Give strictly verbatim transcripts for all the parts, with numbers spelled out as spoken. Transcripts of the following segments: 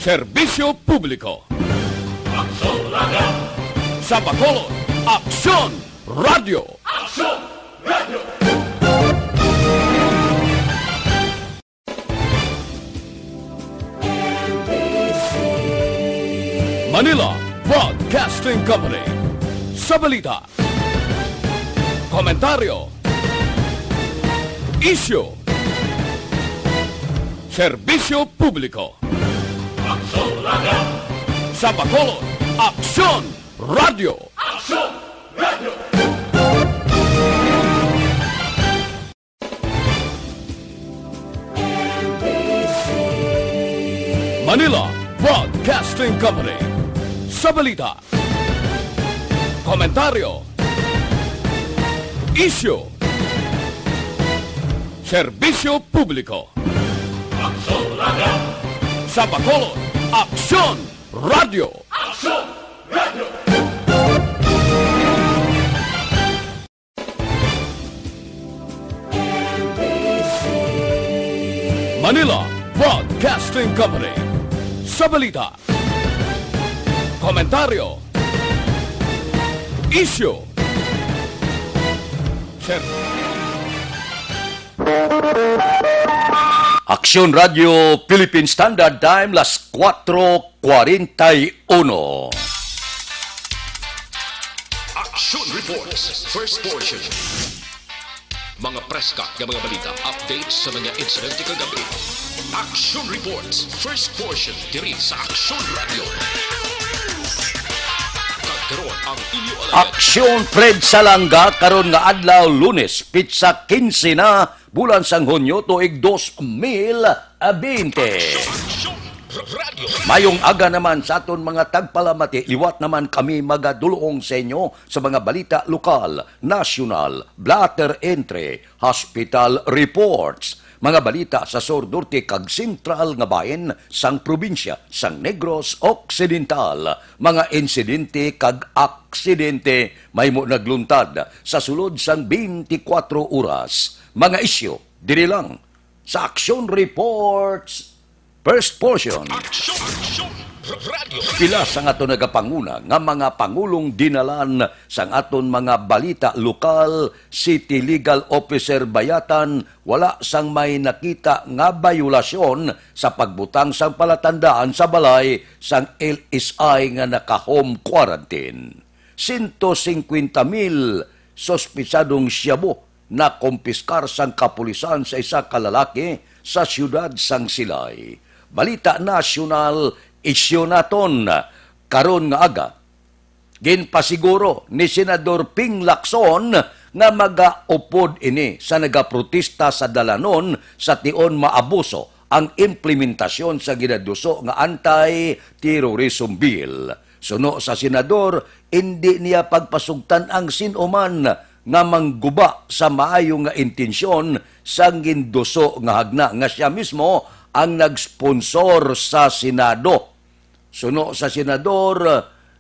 Serbisyo publiko. Aksyon Radio. Sa Bacolod, Aksyon Radio. Aksyon Radio. Manila Broadcasting Company. Sa balita, komentaryo, isyu, serbisyo publiko. Aksyon Radio. Sa Bacolod, Aksyon Radio. Aksyon Radio. Manila Broadcasting Company. Sa balita, komentaryo, isyu, serbisyo publiko. Aksyon Radio. Sa Bacolod, Aksyon Radio. Aksyon Radio. Manila Broadcasting Company. Sa balita, komentaryo, isyu, ser- Aksyon Radio Philippine Standard Time, las cuatro cuarenta y uno. Action Reports, first portion. Mga preska nga mga balita, updates sa mga insidente kagabi. Action Reports, first portion, diri sa Action Radio. Kag karon ang inyo alagad. Aksyon Fred Salanga, karon nga adlaw, Lunes, pitsa quince na, bulan sang Hunyo, tuig dos mil bente. Action Radio. Mayong aga naman sa aton mga tagpalamati. Liwat naman kami magadulong sa inyo sa mga balita lokal, nasyonal, blotter entry, hospital reports, mga balita sa sur, norte, kag sentral nga bahin sang probinsya sang Negros Occidental, mga insidente kag aksidente mahimo nagluntad sa sulod sang twenty-four oras, mga isyu diri lang sa Action Reports, first portion. Action, Action Radio. Pila sang aton nagapanguna nga mga pangulong dinalan sang aton mga balita lokal, city legal officer bayatan, wala sang may nakita nga bayolasyon sa pagbutang sang palatandaan sa balay sang L S I nga naka-home quarantine. Sento singkwenta mil sospetsadong shabu nakompiskar sang kapulisan sa isa ka lalaki sa siyudad sang Silay. Balita nasyonal, isyu naton karon nga aga. Ginpasiguro ni Senador Ping Lacson nga magaupod ini sa nagaprotesta sa dalanon sa tion maabuso ang implementasyon sa ginaduso nga anti-terrorism bill. Suno sa senador, indi niya pagpasugtan ang sin-o man nga mangguba sa maayo nga intensyon sang ginduso nga hagna nga sia mismo ang nagsponsor sa Senado. Suno sa senador,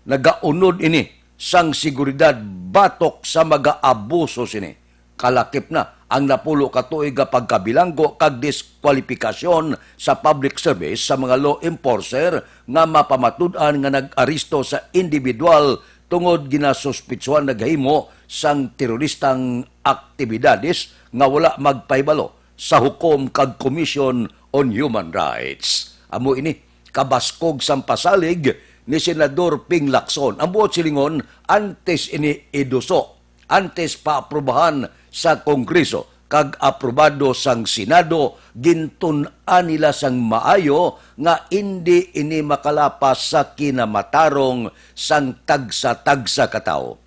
nagaunod ini sang seguridad batok sa magaabuso sini. Kalakip na ang napulo ka tuig nga pagkabilanggo kag diskwalipikasyon sa public service sa mga law enforcer nga mapamatud-an nga nag-aresto sa individual tungod ginasuspitsuhan naghimo sang teroristang aktibidades nga wala magpahibalo sa hukom kag Commission on Human Rights. Amo ini, kabaskog sang pasalig ni Senador Ping Lacson. Ang buot silingon, antes ini iduso, antes paaprubahan sa Kongreso kag aprobado sang Senado, gintun-an nila sang maayo nga indi ini makalapas sa kinamatarong sang tagsa-tagsa ka tawo.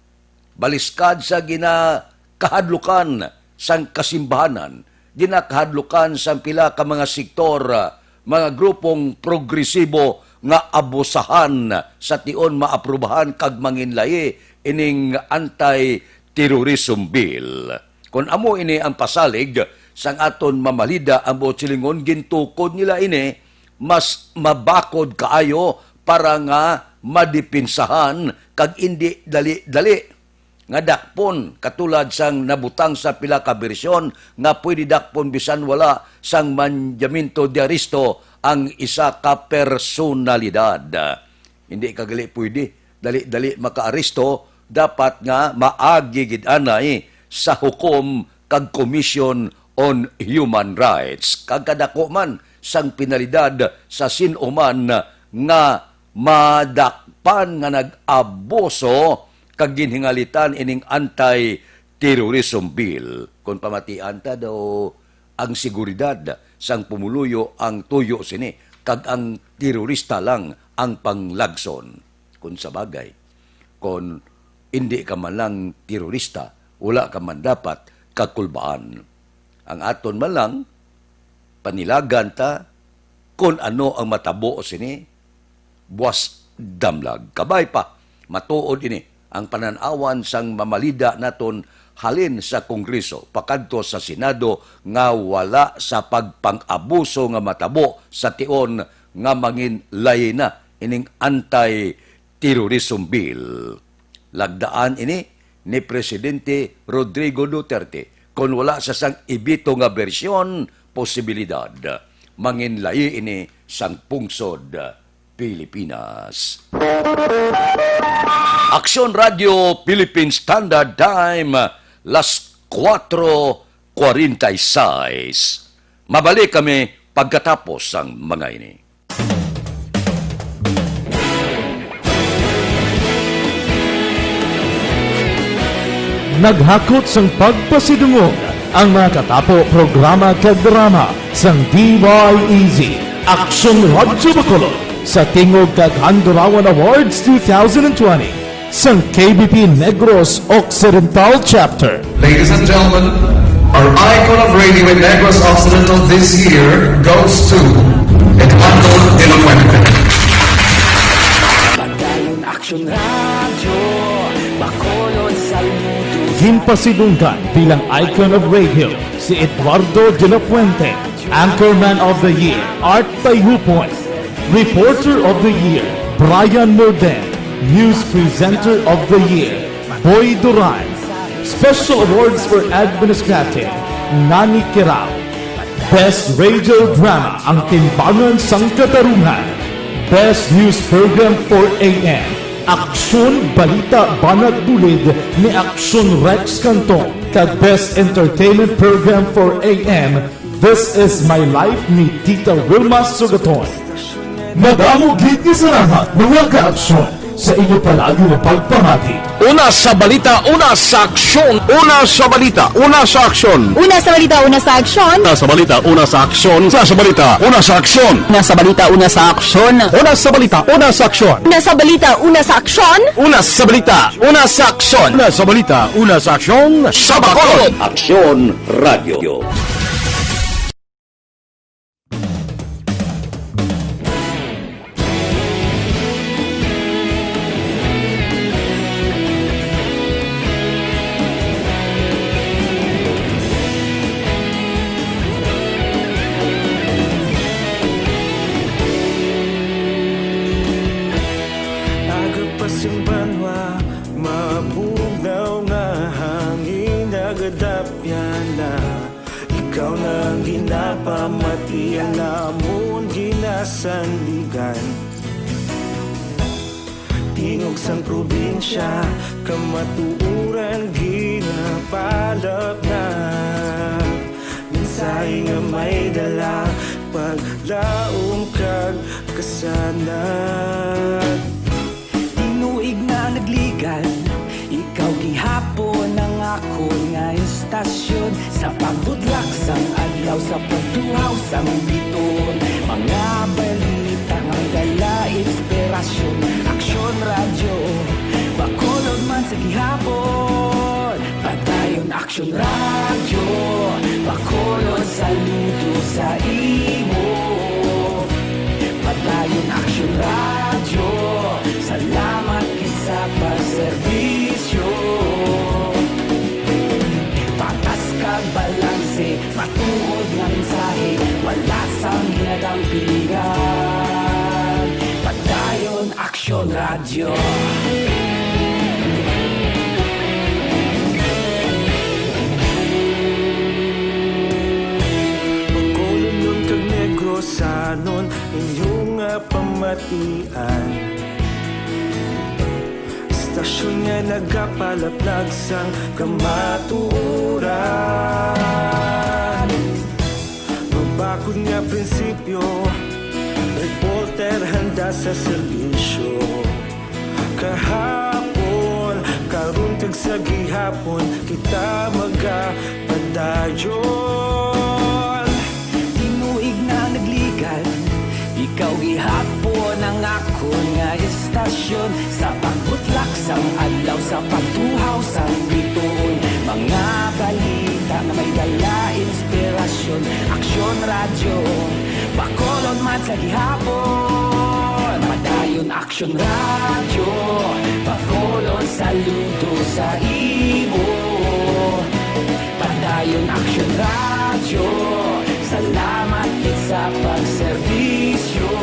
Baliskad sa ginakahadlukan sang kasimbahanan, ginakahadlukan sang pila ka mga sektor, mga grupong progresibo nga abusahan sa tion maaprubahan kag manginlayi ining anti-terrorism bill. Kon amo ini ang pasalig sang aton mamalida, ang buot silingon, gintukod nila ini mas mabakod kaayo para nga madipinsahan kag indi dali-dali nga dakpon, katulad sang nabutang sa pila ka bersyon, nga pwede dakpon bisan wala sang mandamiento de arresto ang isa ka personalidad. Hindi ka gali pwede dali-dali makaaresto, dapat nga maagi gid anay sa hukom kag Commission on Human Rights. Kag kadako man sang penalidad sa sin-o man nga madakpan nga nag-abuso kag ginhingalitan ining Anti-Terrorism Bill. Kung pamatian ta daw, ang seguridad sang pumuluyo ang tuyo sini, kag ang terorista lang ang panglagson. Kung sa bagay, kung hindi ka man lang terorista, wala ka man dapat kakulbaan. Ang aton man lang, panilagan ta kung ano ang matabo sini, buas damlag. Kabay pa, matuod ini ang panan-awan sang mamalida naton halin sa Kongreso pakadto sa Senado nga wala sa pagpang-abuso nga matabo sa tion nga manginlayi na ining Anti-Terrorism Bill. Lagdaan ini ni Presidente Rodrigo Duterte, kon wala sa sang ibito nga bersyon, posibilidad manginlayi ini sang pungsod Pilipinas. Aksyon Radio Philippine Standard Time, las kuwatro kwarenta y seis. Mabalik kami pagkatapos sang mga ini. Naghakot sang pagpasidungog ang mga katapo programa kag drama sang D Y E Z, Aksyon Radyo Bacolod, sa Tingog kag Handurawan Awards two thousand twenty sang K B P Negros Occidental Chapter. Ladies and gentlemen, our icon of radio in Negros Occidental this year goes to Eduardo de la Fuente. Padayon Aksyon Radyo, Bacolod, saludo. Ginpasidunggan bilang icon of radio si Eduardo de la Fuente, Anchorman of the Year, Art Tayhupon, Reporter of the Year, Brian Morden, News Presenter of the Year, Boy Duran, Special Awards for Administrative, Nani Kirao, Best Radio Drama, Ang Timbangan sang Katarungan, Best News Program for A M, Aksyon Balita Banat Bulid ni Aksyon Rex Cantong, kag Best Entertainment Program for A M, This Is My Life ni Tita Wilma Sugaton. Madamo gid nga salamat, mga ka-aksyon, sa inyo palagi nga pagpamati. Una sa balita, una sa aksyon. Una sa balita, una sa aksyon. Una sa balita, una sa aksyon. Una sa balita, una sa aksyon. Una sa balita, una sa aksyon. Una sa balita, una sa aksyon. Una sa balita, una sa aksyon. Una sa balita, una sa aksyon. Una sa balita, una sa aksyon. Una sa balita, una sa aksyon. Sa Bacolod. Aksyon Radio. Aga pa sing banwa, mabugnaw nga hangin, nagadapyan na. Ikaw na ang ginapamati, ang amon ginasandigan. Tingog sang probinsya, kamatuoran ginapalapnag. Mensahe nga may dala, paglaom kag kasanag. Tinuig na nagligan, ikaw gihapon ang akon nga istasyon. Sa pagbudlak sang adlaw, sa pagtuhaw sang biton, mga balita nga dala inspirasyon. Aksyon Radyo, Bacolod man sa gihapon. Padayon Aksyon Radyo, Bacolod, saludo sa imo. Padayon Aksyon Radyo, salamat gid sa pagserbisyo. Patas kag balanse, matuod nga mensahe, wala sang ginadampigan. Padayon Aksyon Radyo. Inyo nga pamatian, istasyon nga nagapalaplag sang kamatuoran. Mabakod nga prinsipyo, reporter handa sa serbisyo. Kahapon, karon, kag sa gihapon, kita magapadayon. Tinuig na nagligad, ikaw gihapon ang akon nga istasyon. Sa pagbutlak sang adlaw, sa pagtuhaw sang bituon, mga balita nga may dala inspirasyon. Aksyon Radyo, Bacolod man sa gihapon. Padayon Aksyon Radyo, Bacolod, saludo sa imo. Padayon Aksyon Radyo, salamat gid sa pagserbisyo.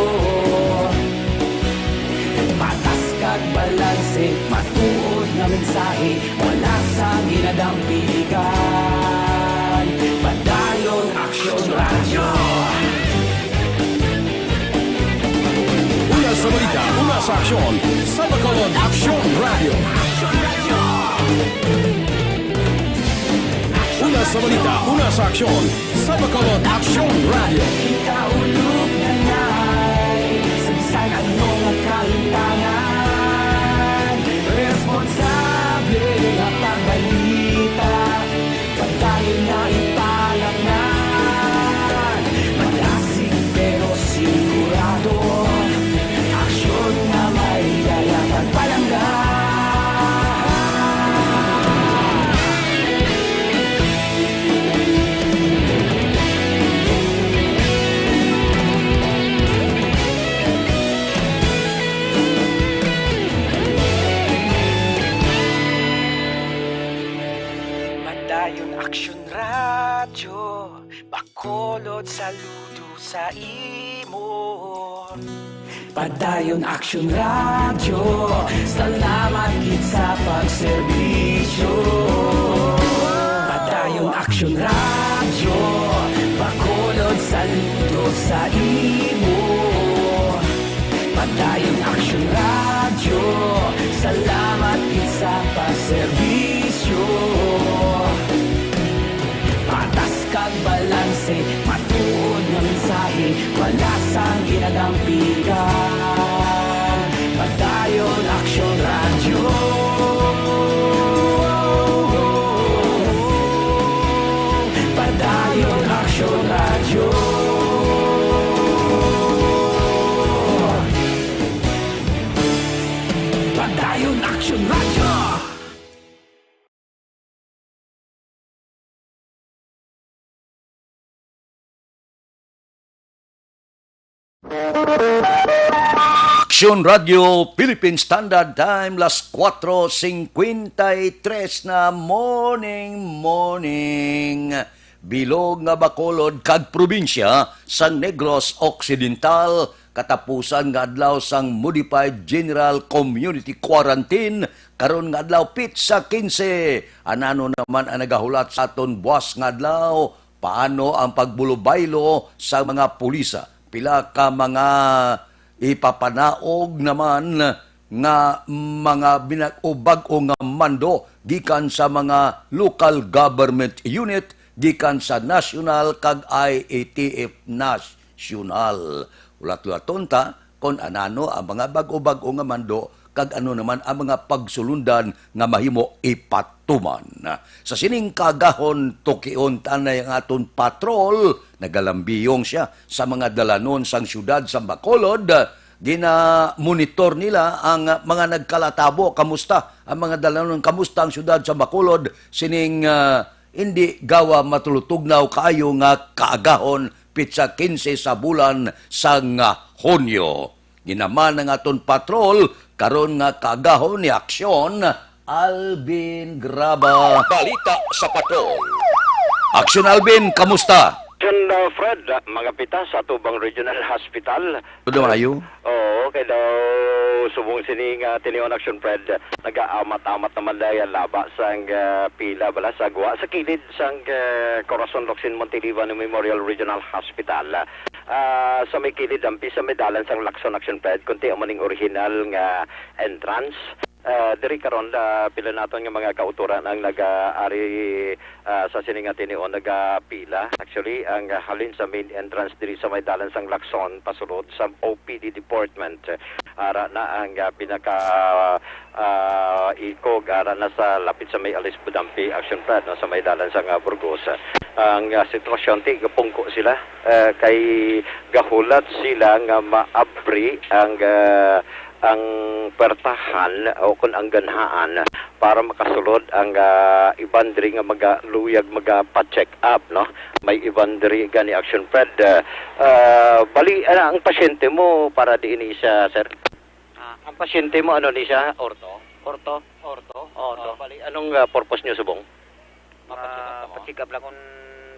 Patas kag balanse, matuod nga mensahe, wala sang ginadampigan. Padayon Aksyon Radyo. Una sa balita, una sa aksyon, sa Bacolod Aksyon Radyo. Una sa balita, una sa aksyon, sa Bacolod Aksyon Radyo. Ikaulo na na'y sa bisan ano nga kalimtangan, responsable nga pagbalita. Padayon na ipalangnan, madasig pero sigurado. Aksyon nga may dala kag palangga. Padayon Aksyon Radyo, Bacolod, saludo sa imo. Padayon Aksyon Radyo, salamat gid sa pagserbisyo. Padayon Aksyon Radyo, Bacolod, saludo sa imo. Padayon Aksyon Radyo, salamat gid sa pagserbisyo. Patas kag balanse, matuod nga mensahe, wala sang ginadampigan. Padayon Aksyon Radyo. Padayon Aksyon Radyo. Padayon Aksyon Radyo. Aksyon Radio Philippine Standard Time, las kuwatro singkwenta y tres na. Morning, morning. Bilog nga Bacolod kag probinsya sang Negros Occidental, katapusan nga adlaw sang Modified General Community Quarantine, karon nga adlaw, pitsa quince. Anano naman ang nagahulat sa aton buwas nga adlaw? Paano ang pagbulubaylo sa mga pulisa? Pila ka mga ipapanaog naman nga mga binag-, o bag-o nga mando gikan sa mga local government unit, gikan sa national kag I A T F national. Hulat-hulaton ta kon anano ang mga bag-o-bag-o nga mando kag ano naman ang mga pagsulundan nga mahimo ipatuman. Sa sining kaagahon, tukion ta anay ang aton patrol. Nagalambiyong siya sa mga dalanon sang siyudad sa Bacolod. Gina-monitor nila ang mga nagkalatabo. Kamusta ang mga dalanon? Kamusta ang siyudad sa Bacolod sining, ah, hindi gawa matulutugnaw kaayo nga kaagahon, pitsa quince sa bulan sang, ah, Hunyo? Ginaman ang aton patrol karon nga kaagahon ni Aksyon Alvin Graba. Balita sa Patrol. Aksyon Alvin, kamusta? Aksyon, uh, Fred, uh, mga pita sa Tubang Regional Hospital. Todo maayo? Oo, kay daw subong sini nga tinion, Aksyon Fred, nagaamat-amat naman dahil laba sang, uh, pila bala sa gwa sa kilid sang, uh, Corazon Locsin Montilivan Memorial Regional Hospital. Ah, sa may kilid, ampi sa may dalan sang Lacson, Action Fred, kunti amo ning original nga entrance. Ah, diri karon, ah, pila naton nga mga kautoran ang nag-aari, ah, sa sini nga tinion, nagapila. Actually, ang, ah, halin sa main entrance diri sa may dalan sang Lacson, pasulod sa O P D department, ara na ang, ah, pinaka, ah, ikog, ara na sa lapit sa may Alisbudampi, Action Fred, no, sa may dalan sang, ah, Burgos. Ang, ah, sitwasyon, ti, gapungko sila, ah, kay gahulat sila nga maabri ang, ah, ang puwertahan o kun ang ganhaan para makasulod ang, ah, iban diri nga magaluyag, magapa-check up, no? May iban diri gani, Action Fred. Ah, ah, bali, ah, ang pasyente mo para diin ni siya, sir? Ah. Ang pasyente mo, ano ni siya? Ortho? Ortho. Ortho? Ortho. Ah, bali, anong, ah, purpose niyo subong? Mapacheck up Ah, lang mo? Pacheck up lang kung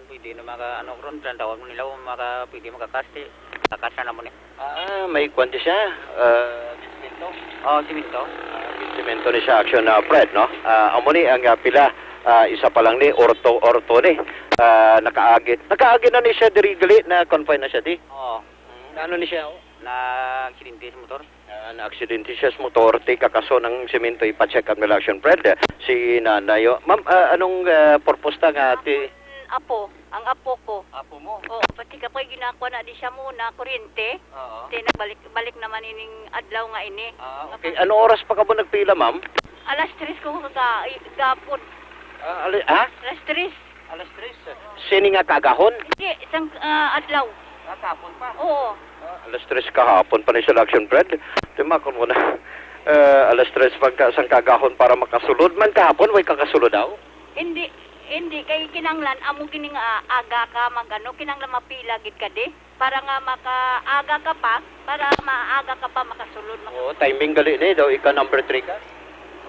pwede na maka, ano, ron, tawag mo nila, kung maka, pwede makakas, di, kakas na mo ni. Ah, may kwan di siya, ah, simento? Oh, simento. Ah, simento ni siya, Action, ah, Fred, no? Ah, amo ni ang, ah, pila, ah, isa pa lang ni, ortho, ortho ni. Ah, nakaagi. Nakaagi na ni siya diri gali, na-confine na siya di. Oo. Hmm, ano ni siya, oh? Na-aksidente sa motor. Ah, na-aksidente siya sa motor, ti kakaso ng simento, ipa-check up nila, Action Fred. Si nanay, oh. Ma'am, ah, anong, ah, purpose ta nga, ti? Apo, ang apo ko. Apo mo? Oo, pati ka pa'y ginakuha na di siya muna, kuryente. Oo. Ti nagbalik, balik naman ining adlaw nga ini. Ah, okay. Ano oras pa ka mo nagpila, ma'am? Alas tres ko ka, i-, gapon. Ah, ali-, ha? Alas tres. Alas tres? Sini nga kagahon? Hindi, isang, ah, adlaw. Ah, kahapon pa? Oo. Ah, alas tres kahapon pa ni sila, Action Fred. Timakon mo na. Eh, alas tres pagka sang kagahon para makasulod man kahapon, way kakasulod daw? Hindi, hindi. Kay kinanglan, amo gini nga aga ka mag-ano, kinanglan mapila gid ka di. Para nga makaaga ka pa, para maaga ka pa makasulod, maka- Oo, timing gali ni daw, ika number three ka?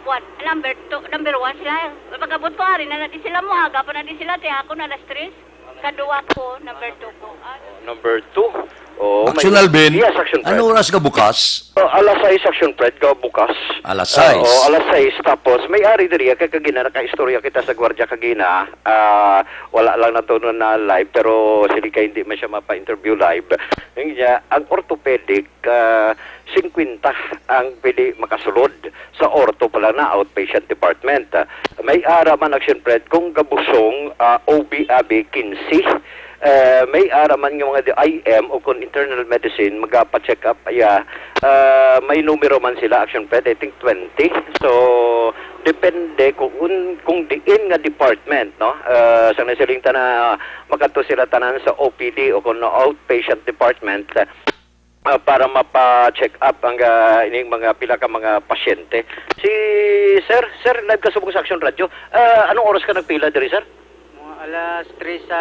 One, number two, number one sila. Pag-abot ko, ari na na di sila mo, aga pa na di sila, ti ako na alas tres. Kaduwa ko, number two ko. Ah, number two? Oh, Action may Alvin, Yes, Action Fred. Ano oras ka bukas? Oh, alas sais, Action Fred, ka bukas. Alas Ah, sais. Oh, alas sais. Tapos, may ari diri, kay kagina, nakaistorya kita sa gwardiya kagina. Ah, wala lang na to na live, pero sili kay hindi man siya mapa-interview live. Yung niya, ang orthopedic, ah, singkwenta ang pwede makasulod sa ortho pa lang na outpatient department. May ara man, Action Fred, kung gabusong, ah, O B abi, kinse. Eh, may ara man nga mga di-, I M o kung internal medicine, magapa-check up, ya, ah, may numero man sila, Action Fred, I think twenty. So, depende kung, kung diin nga department, no? Ah, sang nasiling ta na, makadto sila tanan sa O P D o kung outpatient department, ah, para mapa-check up ang, ah, ining mga pila ka mga pasyente. Si Sir, Sir, live ka subong sa Action Radio. Ah, anong oras ka nagpila diri, sir? Mga alas tres sa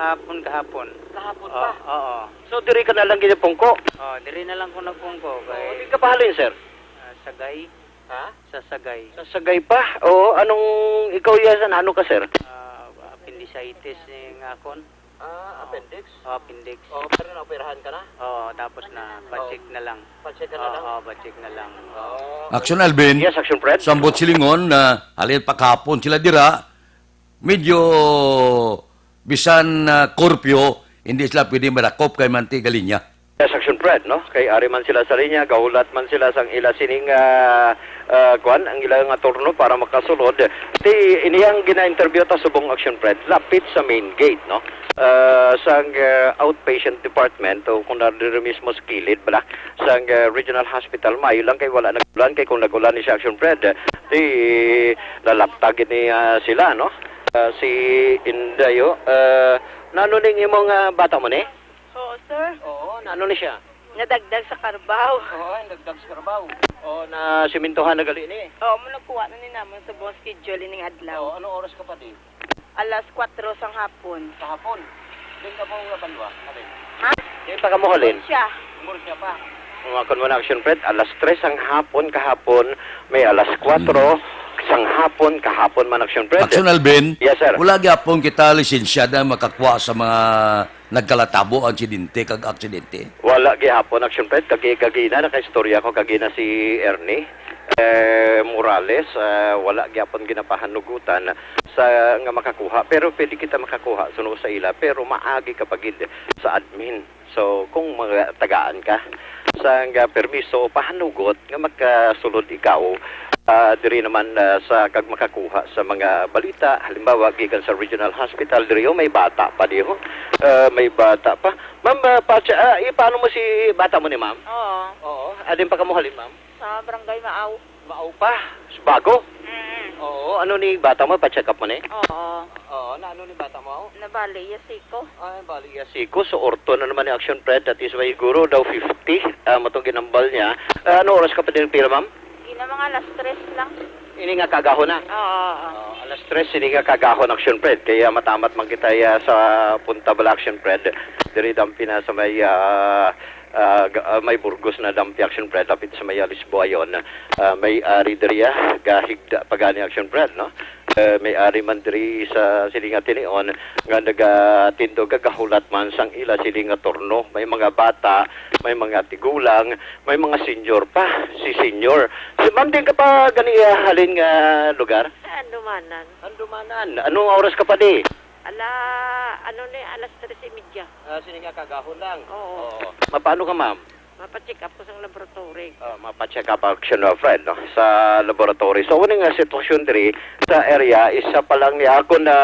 hapon kahapon. Kahapon Oo, pa? Oo. So, diri ka na lang ginapungko? Oo, diri na lang ko nagpungko. Oo, Kay, di ka pahalin, sir? Ah, Sagay. Ha? Sa Sagay. Sa Sagay pa? Oo, anong, ikaw ya, san ano ka, sir? Ah, appendicitis ni nga akon. Ah, Oo. Appendix? Oh, appendix. Oh, pero naoperahan ka na? Oo, tapos na, pa-check na lang. Pa-check ka na Oo, lang? Oo, pa-check na lang. Oh. Action Alvin, Yes, Action Fred. Sambot silingon na halin pa kahapon sila dira, medyo bisan, ah, curfew, hindi sila pwede madakop kay manti galinya. Yes, Action Fred, no? Kay ari man sila sa linya, gahulat man sila sang ila sining, ah, ah, kwan, ang ila nga turno para makasulod. Ti, iniyang gina-interview ta subong, Action Fred, lapit sa main gate, no? Ah, sang, ah, outpatient department o kung na diri mismo sa kilid bala sang, ah, regional hospital, maayo lang kay wala nag-ulan, kay kung nag-ulan ni siya, Action Fred, ti lalaptag ni, ah, sila, no? Ah, si Inday, oh, ah, nano ning imong, ah, bata mo ni? Oo, sir. Oo, na ano ni siya? Nadagdag sa Carabao. Oo, nadagdag sa Carabao. Oo, na simintuhan na gali ni. Oo, mo nagkuha na ni namon sa buong schedule ining adlaw. Oo, anong oras ka pa di? Alas kwatro sang hapon. Kahapon? Di ka mo nga balwa? Alin? Ha? Di pa ka mo halin? Siya. Umor siya pa. Kung ako mo na, Action Fred, alas tres ang hapon kahapon, may alas kwatro Hmm. sang hapon kahapon man, Action Fred. Action Alvin, Yes, sir. Wala gyapon kita lisensyada makakuha sa mga nagkalatabo ang insidente kag aksidente? Wala gihapon, Action Fred. Kagi-, kagina, nakaistorya ko kagina si Ernie. eh, Morales, ah, wala gyapon ginapahanugutan sa, nga makakuha, pero pwede kita makakuha suno sa ila, pero maagi ka pa gid sa admin. So, kung mga tagaan ka sa nga permiso, pahanugot nga makasulod ikaw, ah, diri naman, ah, sa kag makakuha sa mga balita, halimbawa, gikan sa regional hospital, diri, oh, may bata pa, di, oh. Ah, may bata pa. Ma'am, ah, Pacha, ah, i-, paano mo si bata mo ni ma'am? Oo. Oo. Adin pa kamo halin, ma'am? Sa Barangay Maaw. Maaw pa. Bago? Mm. Oo. Ano ni bata mo? Pa-check up mo ni? Oo. Oo. Na ano ni bata mo? Nabali iya siko. Ah, bali iya siko. So, ortho na naman ni Action Pred. That is why siguro daw fifty. Ah, matong ginambal niya. Ah, ano oras ka pa din pila, ma'am? Gina mga alas tres lang. Ini nga kagahon na? Oo, oo. Oh, alas tres, ini nga kagahon, Action Pred. Kaya matamat man kita, ah, sa punta bala, Action Pred. Diri dampi na sa may, ah, ah, ga-, ah, may Burgos na dampi, Action Pred, dapit sa may Lisboayon. Ah, may ari diri, ah, gahigda pa gani, Action Pred, no? Eh, may ari man diri sa silinga tinion nga nagatindog, gagahulat man sang ila silinga turno. May mga bata, may mga tigulang, may mga senior pa. Si senior. Si ma'am, din ka pa gani, ah, halin nga lugar? Andumanan. Andumanan. Anong oras ka pa di? Ala, ano ni, alas tres y media. Ah, sini nga kagahon lang. Oo. Oo. Mapano ka, ma'am? Mapa-check up ko sa laboratory. Ah, mapa-check up, Action Pred, no? Sa laboratory. So, ano nga sitwasyon diri sa area, isa pa lang ni ako na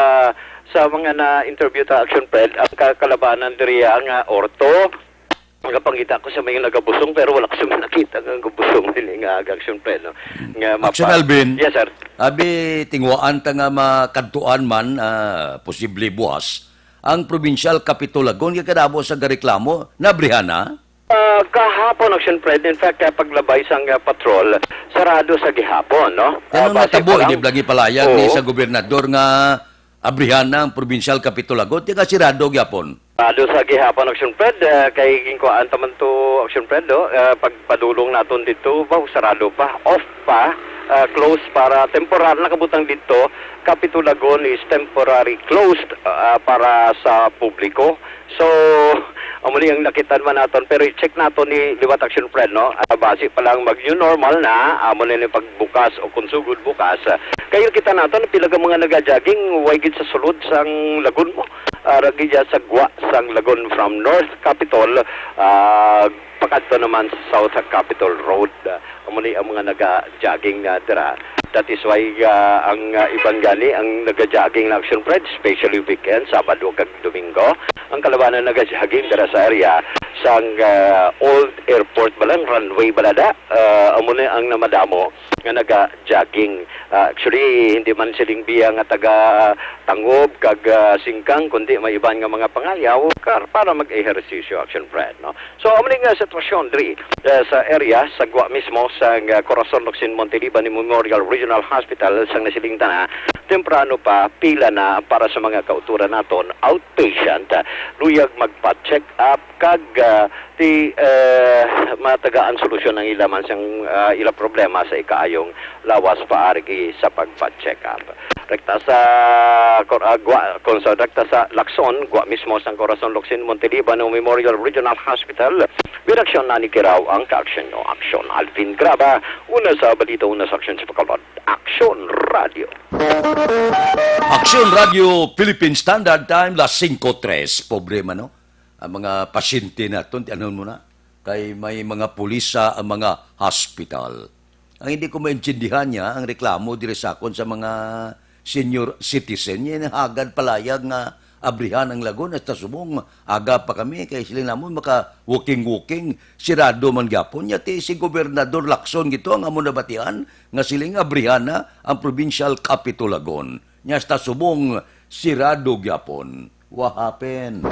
sa mga na-interview ta, Action Pred, ang kakalabanan diri ang, ah, ortho. Ang kapangita ko sa may nagabusong, pero wala ko sa nakita nga nagabusong dili nga aga, Action Pred, no? Nga mapa- Action Alvin. Yes, sir. Abi, tinguhaan ta nga makadtuan man, ah, posible buwas, ang provincial capitol lagon nga kadamo sa gareklamo, nabrihan na? Ah, kahapon, Action Pred, in fact, ah, paglabay sang, ah, patrol, sarado sa gihapon, no? Kaya Ah, nung base natabo, pa lang. Hindi ba lang ipalayag ni Oo. sa gobernador nga abrihan na ang provincial capitol lagon, di nga sirado gyapon? Sarado sa gihapon, Action Pred, ah, kay ginkuhaan taman to, Action Pred, no? Ah, pagpadulong naton dito, ba, sarado pa, off pa, ah, close para temporal na kabutang dito. Capitol lagon is temporary closed, ah, para sa publiko. So, amo ni ang nakitan man naton, pero i-check naton ni liwat, Action Pred, no? Ah, base pa lang mag new normal na, amo ni ni pagbukas o kung sugod bukas. Ah, kayo kita naton, pila ka mga naga-jogging, way gid sa sulod sang lagon mo. Ah, ragi dya sa gwa sang lagon from North Capitol, ah, pakadto naman sa South Capitol Road. Ah, amo ni ang mga naga-jogging na dira. That is why, ah, ang, ah, iban gani ang naga-jogging na, Action Pred, especially weekend, Sabado kag Domingo. Ang kalabanan naga-jogging dira sa area sang, ah, old airport ba lang, runway ba na da? Ah, amo na ang namadamo nga naga-jogging. Ah, actually, hindi man siling biya nga taga Tangob kag, ah, Singkang, kundi may iban nga mga pangayaw kar-, para mag-ehersisyo, Action Pred, no? So, amo ni nga sitwasyon diri, eh, sa area, sa gwa mismo, sa, ah, Corazon Locsin Monteliba ni Memorial Regional Hospital, sang nasiling ta na, temprano pa, pila na para sa mga kauturan naton, outpatient, ah, luyag magpa-check up, kag, ah, ti, eh, matagaan solusyon ang ila man sang, ah, ila problema sa ikaayong lawas paagi sa pagpa-check up. Rekta sa Cor-, ah, gwa, kung sa rekta sa Lacson, gwa mismo sang Corazon Locsin Monteliba no Memorial Regional Hospital, binaksyon na ni Kiraw ang kaaksyon nyo. Aksyon, Alvin Graba, una sa balita, una sa aksyon sa pagkaulad. Aksyon Radio. Aksyon Radio, Philippine Standard Time, las singko tres. Pobre man, no? Ang mga pasyente naton, ti-, ano mo na? Kay may mga pulis sa ang mga hospital. Ang hindi ko maintindihan niya, ang reklamo diri sa akon sa mga senior citizen, niya hagad palayag nga abrihan ang lagon hasta subong aga pa kami, kay sila namon maka-walking-walking, sirado man gyapon. Niya ti si Gobernador Lacson gito ang amo nabatian nga siling abrihan na ang provincial capitol lagon. Niya hasta subong sirado gyapon. What happened?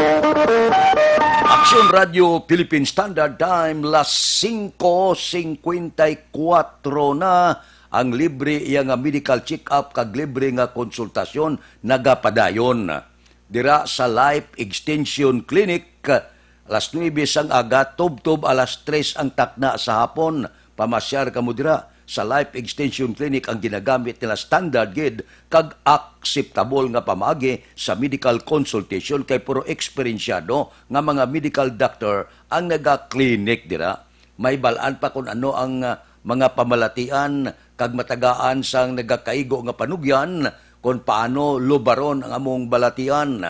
Aksyon Radio Philippine Standard Time, las singko singkwenta y kuwatro na. Ang libre iya nga medical check-up kag libre nga konsultasyon nagapadayon. Dira sa Life Extension Clinic, alas nuebe sang aga, tubtob alas tres ang takna sa hapon. Pamasyar kamo dira. Sa Life Extension Clinic ang ginagamit nila standard gid kag akseptable nga pamaagi sa medical consultation, kay puro eksperensyado nga mga medical doctor ang naga-clinic dira. May bal-an pa kung ano ang, ah, mga pamalatian kag matagaan sang nagakaigo nga panugyan kon paano lubaron ang among balatian.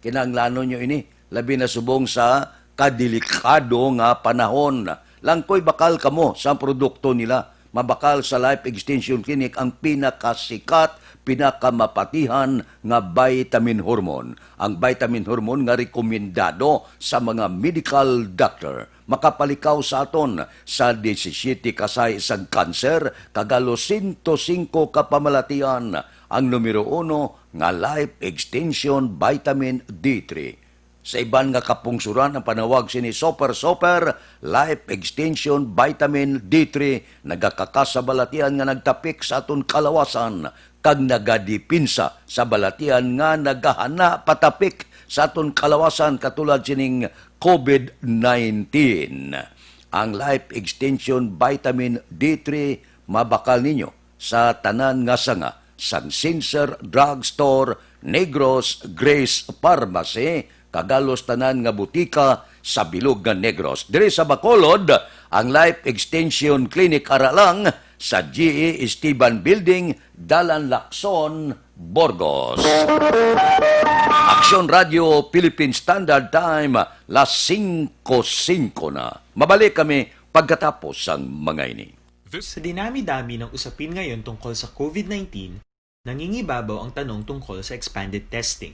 Kinahanglanon nyo ini, labi na subong sa kadelikado nga panahon. Langkoy bakal kamo sa produkto nila. Mabakal sa Life Extension Clinic ang pinakasikat, pinakamapatihan nga vitamin hormone. Ang vitamin hormone nga rekomendado sa mga medical doctor. Makapalikaw sa aton sa disisiete ka sahi sang kanser kag halos sento singko ka pamalatian ang numero uno nga Life Extension Vitamin D three. Sa iban nga kapungsuran, ang panawag sini Super Super Life Extension Vitamin D three nagakakas sa balatian nga nagtapik sa aton kalawasan kag nagadipinsa sa balatian nga nagahana patapik sa aton kalawasan katulad sining COVID nineteen. Ang Life Extension Vitamin D three mabakal ninyo sa tanan nga sanga sang Sincere Drug Store, Negros, Grace Pharmacy, kag halos tanan nga butika sa bilog nga Negros. Diri sa Bacolod, ang Life Extension Clinic ara lang sa G E Esteban Building, Dalan Lacson, Burgos. Aksyon Radio Philippine Standard Time, las singko singko na. Mabalik kami pagkatapos sang mga ini. Sa dinami-dami ng usapin ngayon tungkol sa COVID nineteen, nangingibabaw ang tanong tungkol sa expanded testing.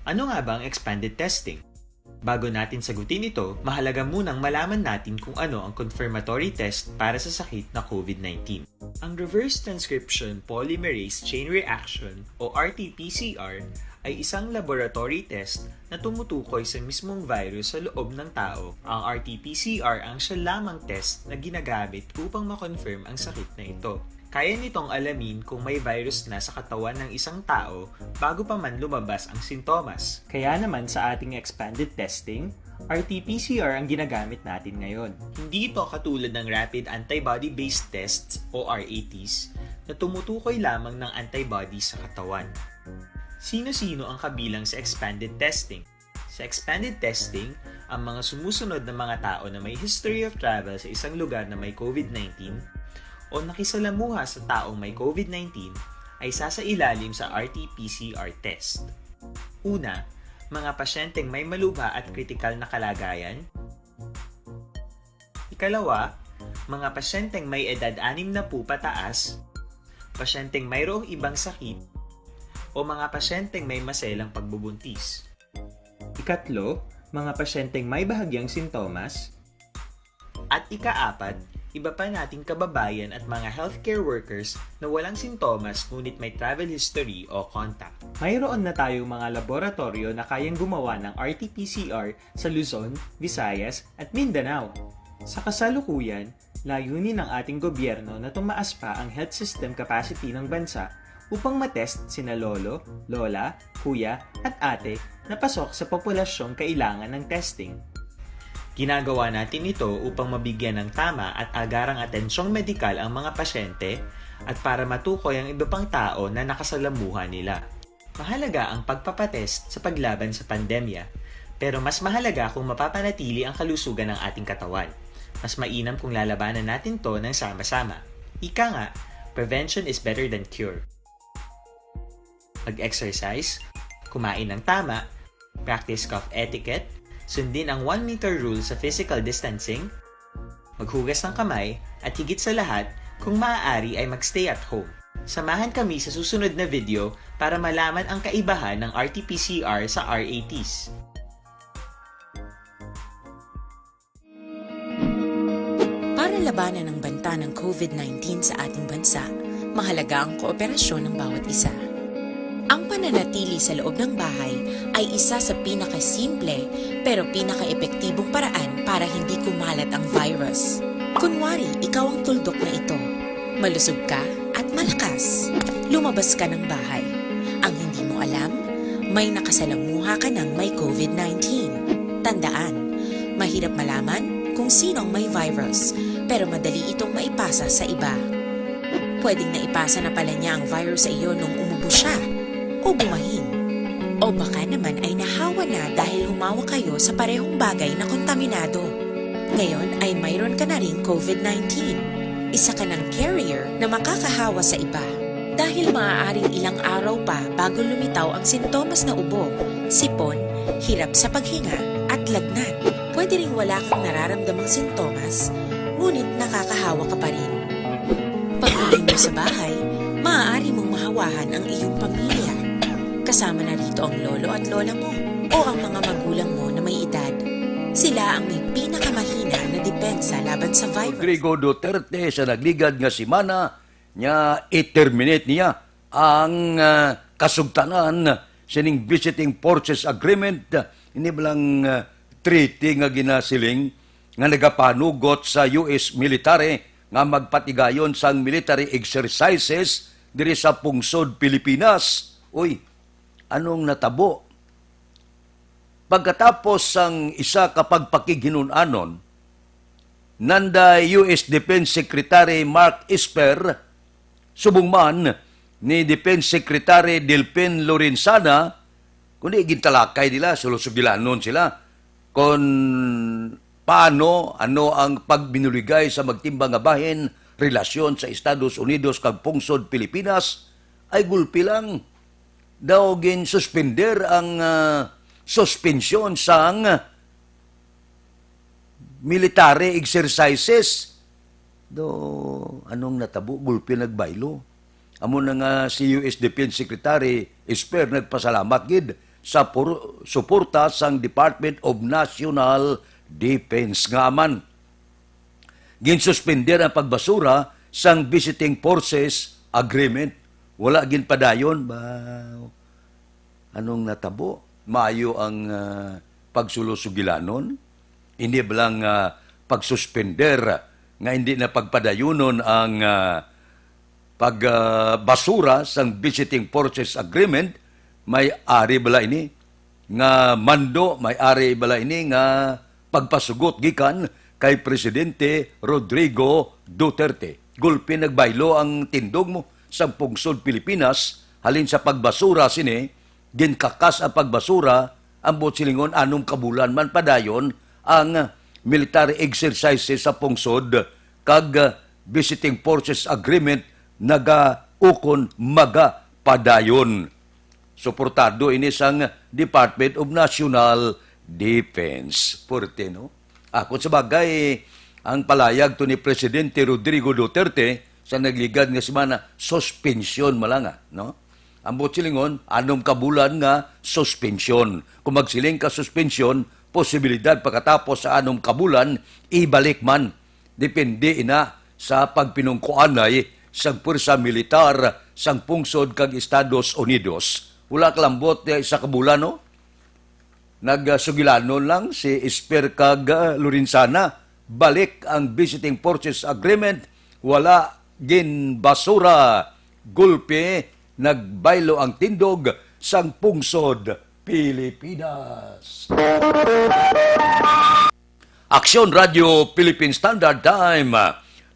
Ano nga ba ang expanded testing? Bago natin sagutin ito, mahalaga munang malaman natin kung ano ang confirmatory test para sa sakit na COVID nineteen. Ang reverse transcription polymerase chain reaction o R T P C R ay isang laboratory test na tumutukoy sa mismong virus sa loob ng tao. Ang R T P C R ang siya lamang test na ginagamit upang ma-confirm ang sakit na ito. Kaya nitong alamin kung may virus na sa katawan ng isang tao bago pa man lumabas ang sintomas. Kaya naman sa ating expanded testing, R T P C R ang ginagamit natin ngayon. Hindi ito katulad ng rapid antibody-based tests o R A Ts na tumutukoy lamang ng antibody sa katawan. Sino-sino ang kabilang sa expanded testing? Sa expanded testing, ang mga sumusunod na mga tao na may history of travel sa isang lugar na may COVID nineteen o nakisalamuha sa taong may COVID nineteen ay sasailalim sa R T P C R test. Una, mga pasyenteng may malubha at kritikal na kalagayan. Ikalawa, mga pasyenteng may edad anim na po pataas, pasyenteng mayroong ibang sakit, o mga pasyenteng may maselang pagbubuntis. Ikatlo, mga pasyenteng may bahagyang sintomas. At ikaapat, iba pa nating kababayan at mga healthcare workers na walang sintomas ngunit may travel history o contact. Mayroon na tayong mga laboratoryo na kayang gumawa ng R T P C R sa Luzon, Visayas, at Mindanao. Sa kasalukuyan, layunin ng ating gobyerno na tumaas pa ang health system capacity ng bansa upang matest sina lolo, lola, kuya, at ate na pasok sa populasyong kailangan ng testing. Ginagawa natin ito upang mabigyan ng tama at agarang atensyong medikal ang mga pasyente at para matukoy ang iba pang tao na nakasalamuha nila. Mahalaga ang pagpapatest sa paglaban sa pandemya, pero mas mahalaga kung mapapanatili ang kalusugan ng ating katawan. Mas mainam kung lalabanan natin 'to ng sama-sama. Ika nga, prevention is better than cure. Mag-exercise, kumain ng tama, practice cough etiquette, sundin ang one meter rule sa physical distancing, maghugas ng kamay, at higit sa lahat, kung maaari ay mag-stay at home. Samahan kami sa susunod na video para malaman ang kaibahan ng R T P C R sa R A Ts. Para labanan ang banta ng COVID nineteen sa ating bansa, mahalaga ang kooperasyon ng bawat isa. Ang pananatili sa loob ng bahay ay isa sa pinakasimple pero pinakaepektibong paraan para hindi kumalat ang virus. Kunwari, ikaw ang tuldok na ito. Malusog ka at malakas. Lumabas ka ng bahay. Ang hindi mo alam, may nakasalamuha ka ng may COVID nineteen. Tandaan, mahirap malaman kung sino ang may virus, pero madali itong maipasa sa iba. Pwedeng naipasa na pala niya ang virus sa iyo nung umubo siya o bumahing. O baka naman ay nahawa na dahil humawak kayo sa parehong bagay na kontaminado. Ngayon ay mayroon ka na ring COVID nineteen. Isa ka nang carrier na makakahawa sa iba. Dahil maaaring ilang araw pa bago lumitaw ang sintomas na ubo, sipon, hirap sa paghinga, at lagnat. Pwede ring wala kang nararamdamang sintomas, ngunit nakakahawa ka pa rin. Pag-uwi mo sa bahay, maaari mong mahawahan ang iyong pamilya. Kasama na rito ang lolo at lola mo o ang mga magulang mo na may edad. Sila ang may pinakamahina na depensa laban sa virus. Rodrigo Duterte sa nagligad nga semana, nga i-terminate niya ang, ah, kasugtanan sining Visiting Forces Agreement, ini bala nga, ah, treaty nga ginasiling nga nagapanugot sa U S military nga magpatigayon sang military exercises diri sa pungsod Pilipinas. Uy, anong natabo? Pagkatapos sang isa ka pagpakighinun-anon, nanda U S Defense Secretary Mark Esper, subong man ni Defense Secretary Delfin Lorenzana, kundi gintalakay nila, sulosugilanon sila, kon paano, ano ang pagbinuligay sa magtimbang nga bahin, relasyon sa Estados Unidos kag pungsod Pilipinas, ay gulpi lang daw ginsuspender ang, ah, suspensyon sang military exercises. Do, anong natabo? Gulpi nagbaylo. Amo na nga si U S Defense Secretary Esper nagpasalamat gid sa pur-, suporta sang Department of National Defense nga man ginsuspender ang pagbasura sang Visiting Forces Agreement. Wala ginpadayon ba? Anong natabo? Maayo ang, ah, pagsulosugilanon? Hindi ba lang, ah, pagsuspender nga hindi na pagpadayunon ang, ah, pag, ah, basura sang Visiting Forces Agreement? May ari bala ini nga mando, may ari bala ini nga pagpasugot gikan kay Presidente Rodrigo Duterte. Gulpi nagbaylo ang tindog mo sang pungsod Pilipinas halin sa pagbasura sini, ginkakas ang pagbasura, ang buot silingon, anom ka bulan man padayon ang military exercises sa pungsod, kag Visiting Forces Agreement nagaukon magapadayon. Suportado ini sang Department of National Defense. Puwerte, no? Ah, kung sa bagay, ang palayag to ni Presidente Rodrigo Duterte sa nagligad nga semana, suspensyon malanga, no? Ang buot silingon, anom ka bulan nga suspensyon. Kung magsiling ka suspensyon, posibilidad pagkatapos sa anom ka bulan, ibalik man. Depende ina sa pagpinungkuanay sang pwersa militar sang pungsod kag Estados Unidos. Wala kalambot, eh, isa ka bulan, no? Nagsugilanon lang si Esper kag, ah, Lorenzana. Balik ang Visiting Forces Agreement. Wala ginbasura. Gulpi, nagbaylo ang tindog sang pungsod Pilipinas. Aksyon Radio Philippine Standard Time,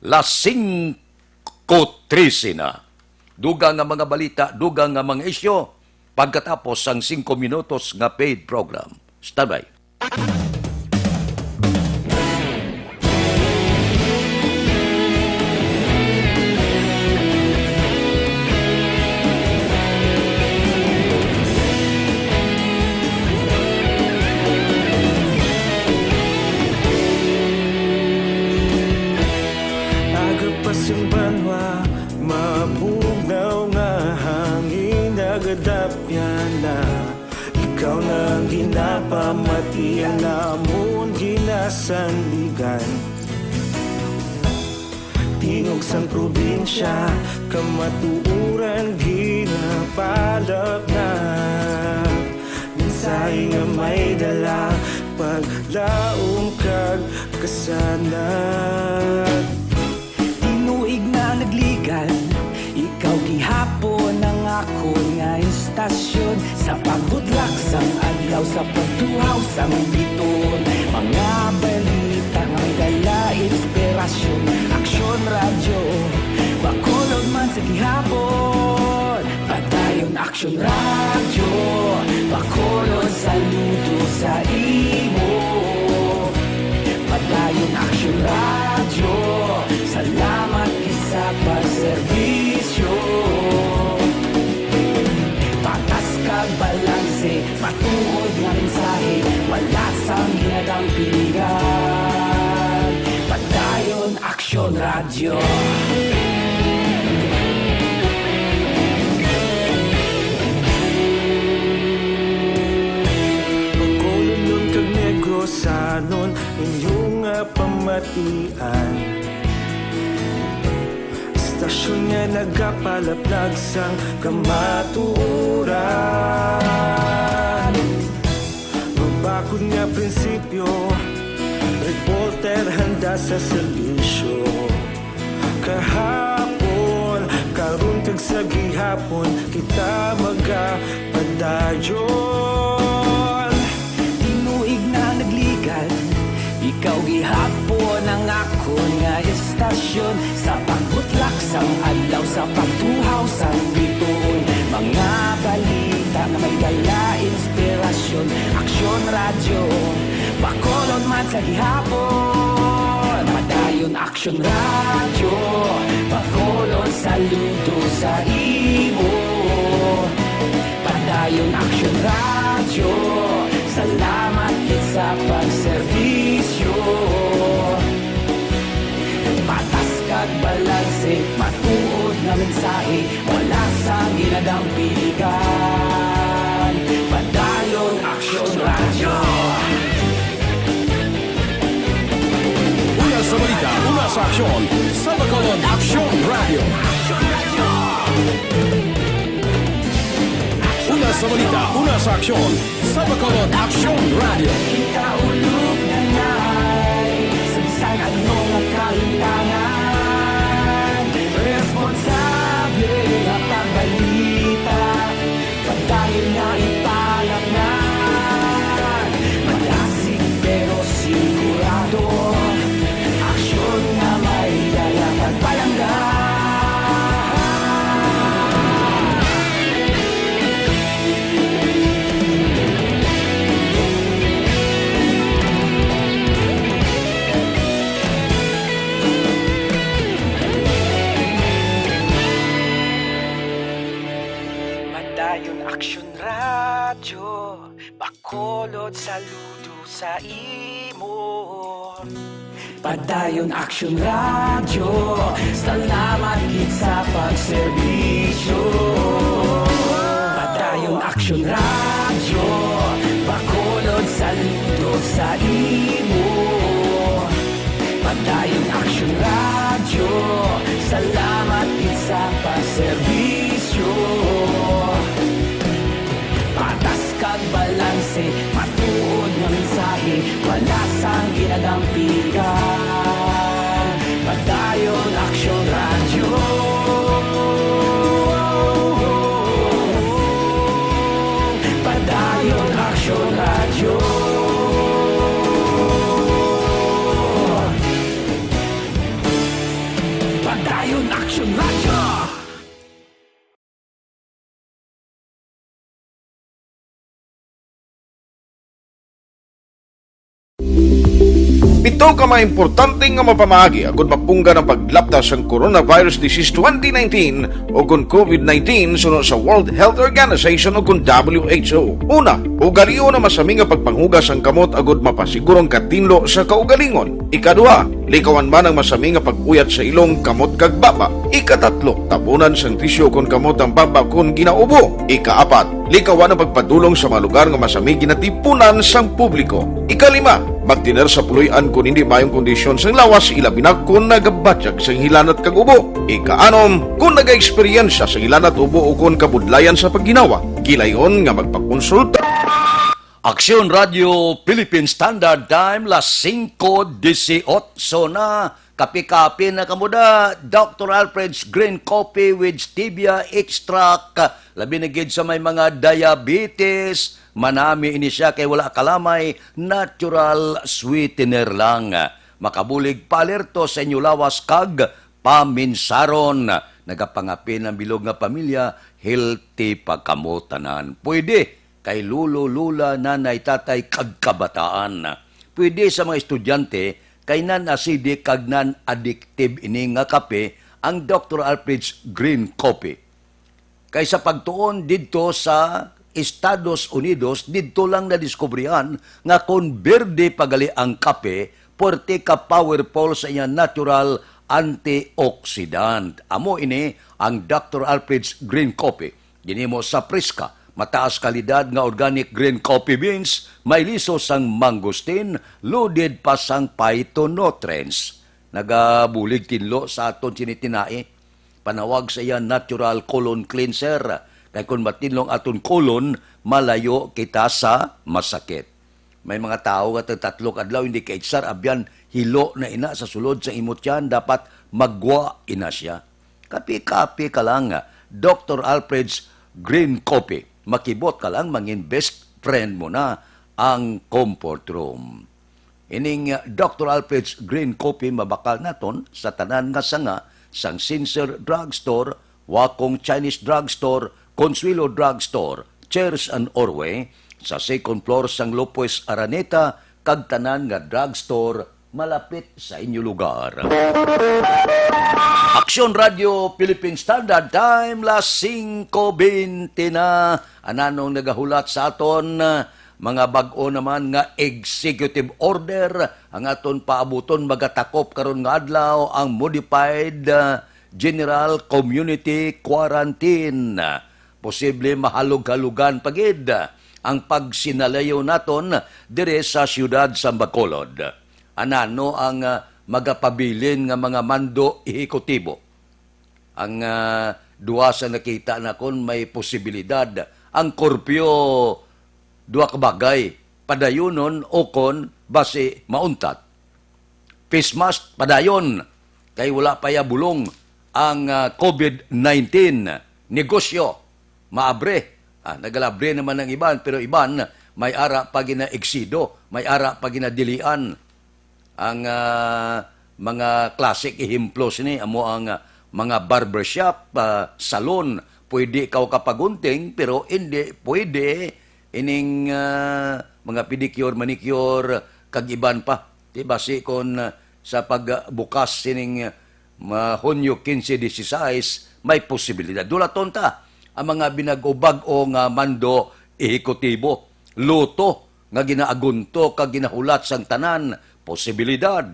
las singko trese na. Dugang nga mga balita, dugang nga mga isyu, pagkatapos sang singko minutos nga paid program. Standby. Aga pa sing banwa, mabugnaw nga hangin, nagadapyan na. Ikaw na ang ginapamati, ang amon ginasandigan. Tingog sang probinsya, kamatuoran ginapalapnag. Mensahe nga may dala, paglaom kag kasanag. Tinuig na nagligad, ikaw gihapon ang akon nga istasyon. Sa pagbudlak sang adlaw, sa pagtuhaw sang biton, mga balita nga may dala inspirasyon. Aksyon Radyo Bacolod man sa gihapon. Padayon Aksyon Radyo Bacolod, saludo sa imo. Padayon Aksyon Radyo, salamat Radyo. Bacolodon kag Negrosanon, inyo nga pamatian. Istasyon nga nagapalaplag sang kamatuoran. Mabakod nga prinsipyo, reporter handa sa serbisyo. Kahapon, karon kag sa gihapon, kita magapadayon. Tinuig na nagligad, ikaw gihapon ang akon nga istasyon. Sa pagbutlak sang adlaw, sa pagtuhaw sang bituon, mga balita nga may dala inspirasyon. Aksyon Radyo, Bacolod man sa gihapon. Padayon Aksyon Radyo, Bacolod saludo sa imo. Padayon Aksyon Radyo, salamat gid sa pagserbisyo. Patas kag balanse, matuod nga mensahe, wala sang ginadampigan. Padayon Aksyon Radyo. Una sa balita, una sa aksyon, sa Bacolod Aksyon Radyo. Una sa balita, una sa aksyon, sa Bacolod Aksyon Radyo. Kita ulog na nay, sa bisan ano nga kalimtangan, responsable nga pagbalita, padayon nga ipalamnan. Madasig pero sigurado, aksyon nga may dala kag palangga. Padayon Aksyon Radyo, Bacolod saludo sa imo. Padayon Aksyon Radyo, salamat gid sa pagserbisyo. Padayon Aksyon Radyo, Bacolod saludo sa imo. Padayon Aksyon Radyo, salamat gid sa pagserbisyo. Patas kag balanse, matuod nga mensahe, wala sang ginadampigan. Padayon Aksyon Radyo. Padayon Aksyon Radyo. Padayon Aksyon Radyo. Pito ka mga importante nga mapamaagi agud mapunggan ang paglapta sang coronavirus disease twenty nineteen o kon COVID nineteen suno sa World Health Organization o kon W H O. Una, ugalion ang masami nga pagpanghugas sang kamot agud mapasiguro ang katinlo sa kaugalingon. Ikaduha, likawan man ang masami nga pag-uyat sa ilong, kamot, kag baba. Ikatatlo, tabunan sang tisyu kon kamot ang baba kon ginaubo. Ikaapat, likawan ang pagpadulong sa mga lugar nga masami ginatipunan sang publiko. Ikalima, magtener sa puloy-an kon hindi maayong kondisyon sang lawas, ilabi na kon nagabatyag sang hilanat kag ubo. Ikaanom, kon nagaeksperyensya sang hilanat, ubo, o kon kabudlayan sa pagginawa, gilayon nga magpakonsulta. Aksyon Radyo Philippine Standard Time, las singko disiotso na. Kape-kape na kamo da, Doctor Alfred's Green Coffee with Stevia Extract. Labi na gid sa may mga diabetes, manami ini siya kay wala kalamay, natural sweetener lang. Makabulig paalerto sa inyo lawas kag paminsaron. Nagapangape ang bilog nga pamilya, healthy pa kamo tanan. Pwede kay lolo, lola, nanay, tatay, kag kabataan. Pwede sa mga estudyante kay non-acidic kag non-addictive ini nga kape, ang Doctor Alfred's Green Coffee. Kay sa pagtuon didto sa Estados Unidos, didto lang nadiskubrihan nga kon berde pa gali ang kape, puwerte ka powerful sa iya natural antioxidant. Amo ini ang Doctor Alfred's Green Coffee. Ginhimo sa preska, mataas kalidad nga organic green coffee beans, may liso sang mangosteen, loaded pa sang phytonutrients. Nagabulig tinlo sa aton sini tinai. Panawag sa iya natural colon cleanser. Kay kung matinlo ang aton colon, malayo kita sa masakit. May mga tawo nga tag tatlo ka adlaw hindi kaitsar, abyan, hilo na ina sa sulod sa imo tiyan, dapat magwa ina siya. Kape-kape ka lang, Doctor Alfred's Green Coffee. Makibot ka lang, mangin best friend mo na ang comfort room. Ining, uh, Doctor Alfred's Green Coffee mabakal naton sa tanan nga sanga sang Sincere Drugstore, Wakong Chinese Drugstore, Consuelo Drugstore, Chairs and Orway, sa second floor sang Lopez Araneta, kag tanan nga drugstore malapit sa inyo lugar. Aksyon Radio Philippine Standard Time, las singko bente na. Ananong nagahulat sa aton? Mga bag-o naman nga executive order ang aton paabuton, magatakop karon nga adlaw ang modified, ah, general community quarantine. Posible mahalog-halugan pa gid ang pagsinalayo naton diri sa siyudad sa Bacolod. Anano ang, ah, magapabilin nga mga mando ehekutibo? Ang, ah, duha sa nakita nakon may posibilidad. Ang kurpyo, duha ka bagay, padayunon ukon basi mauntat. Face mask, padayon, kay wala pa ya bulong ang, ah, covid nineteen. Negosyo, maabre. Ah, nagalabre naman ang iban, pero iban may ara pa gina-exido, may ara pa ginadilian. Ang, ah, mga classic ehemplo sini amo ang, ah, mga barbershop, ah, salon. Pwede ikaw kapagunting, pero hindi pwede ining, ah, mga pedicure, manicure, kag iban pa. Di basi kon, ah, sa pagbukas sining, ah, ma-, Hunyo quince, dieciséis, may posibilidad. Dulaton ta ang mga binag-o-bag-o nga mando ehekutibo. Luto nga ginaagunto kag ginahulat sang tanan, posibilidad.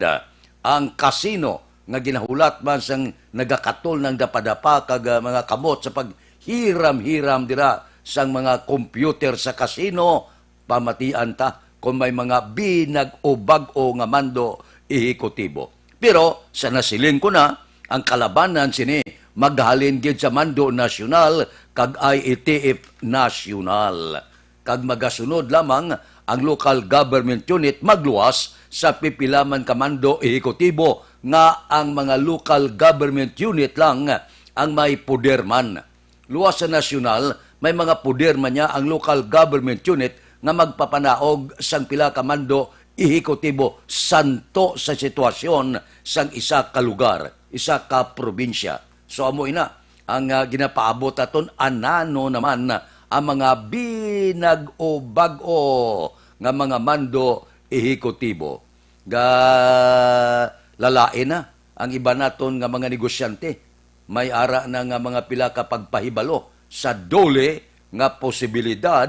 Ang kasino nga ginahulat man sang nagakatol ng dapadapa kag, ah, mga kamot sa paghiram-hiram dira sang mga computer sa kasino, pamatian ta kung may mga binag-o-bag-o nga mando ehekutibo. Pero sa nasiling ko na, ang kalabanan sini maghalin gid sa mando nasyonal kag I E T F nasyonal. Kag magasunod lamang ang local government unit magluwas sa pipila man ka mando ehekutibo nga ang mga local government unit lang ang may poder man. Luwas sa nasyonal, may mga poder man niya ang local government unit nga magpapanaog sang pila ka mando ehekutibo santo sa sitwasyon sang isa ka lugar, isa ka probinsya. So, amo ina ang, ah, ginapaabot aton, anano naman ang mga binag-o-bag-o nga mga mando ehekutibo. Ga lalain na ang iban naton nga mga negosyante. May ara na nga mga pila ka pagpahibalo sa DOLE nga posibilidad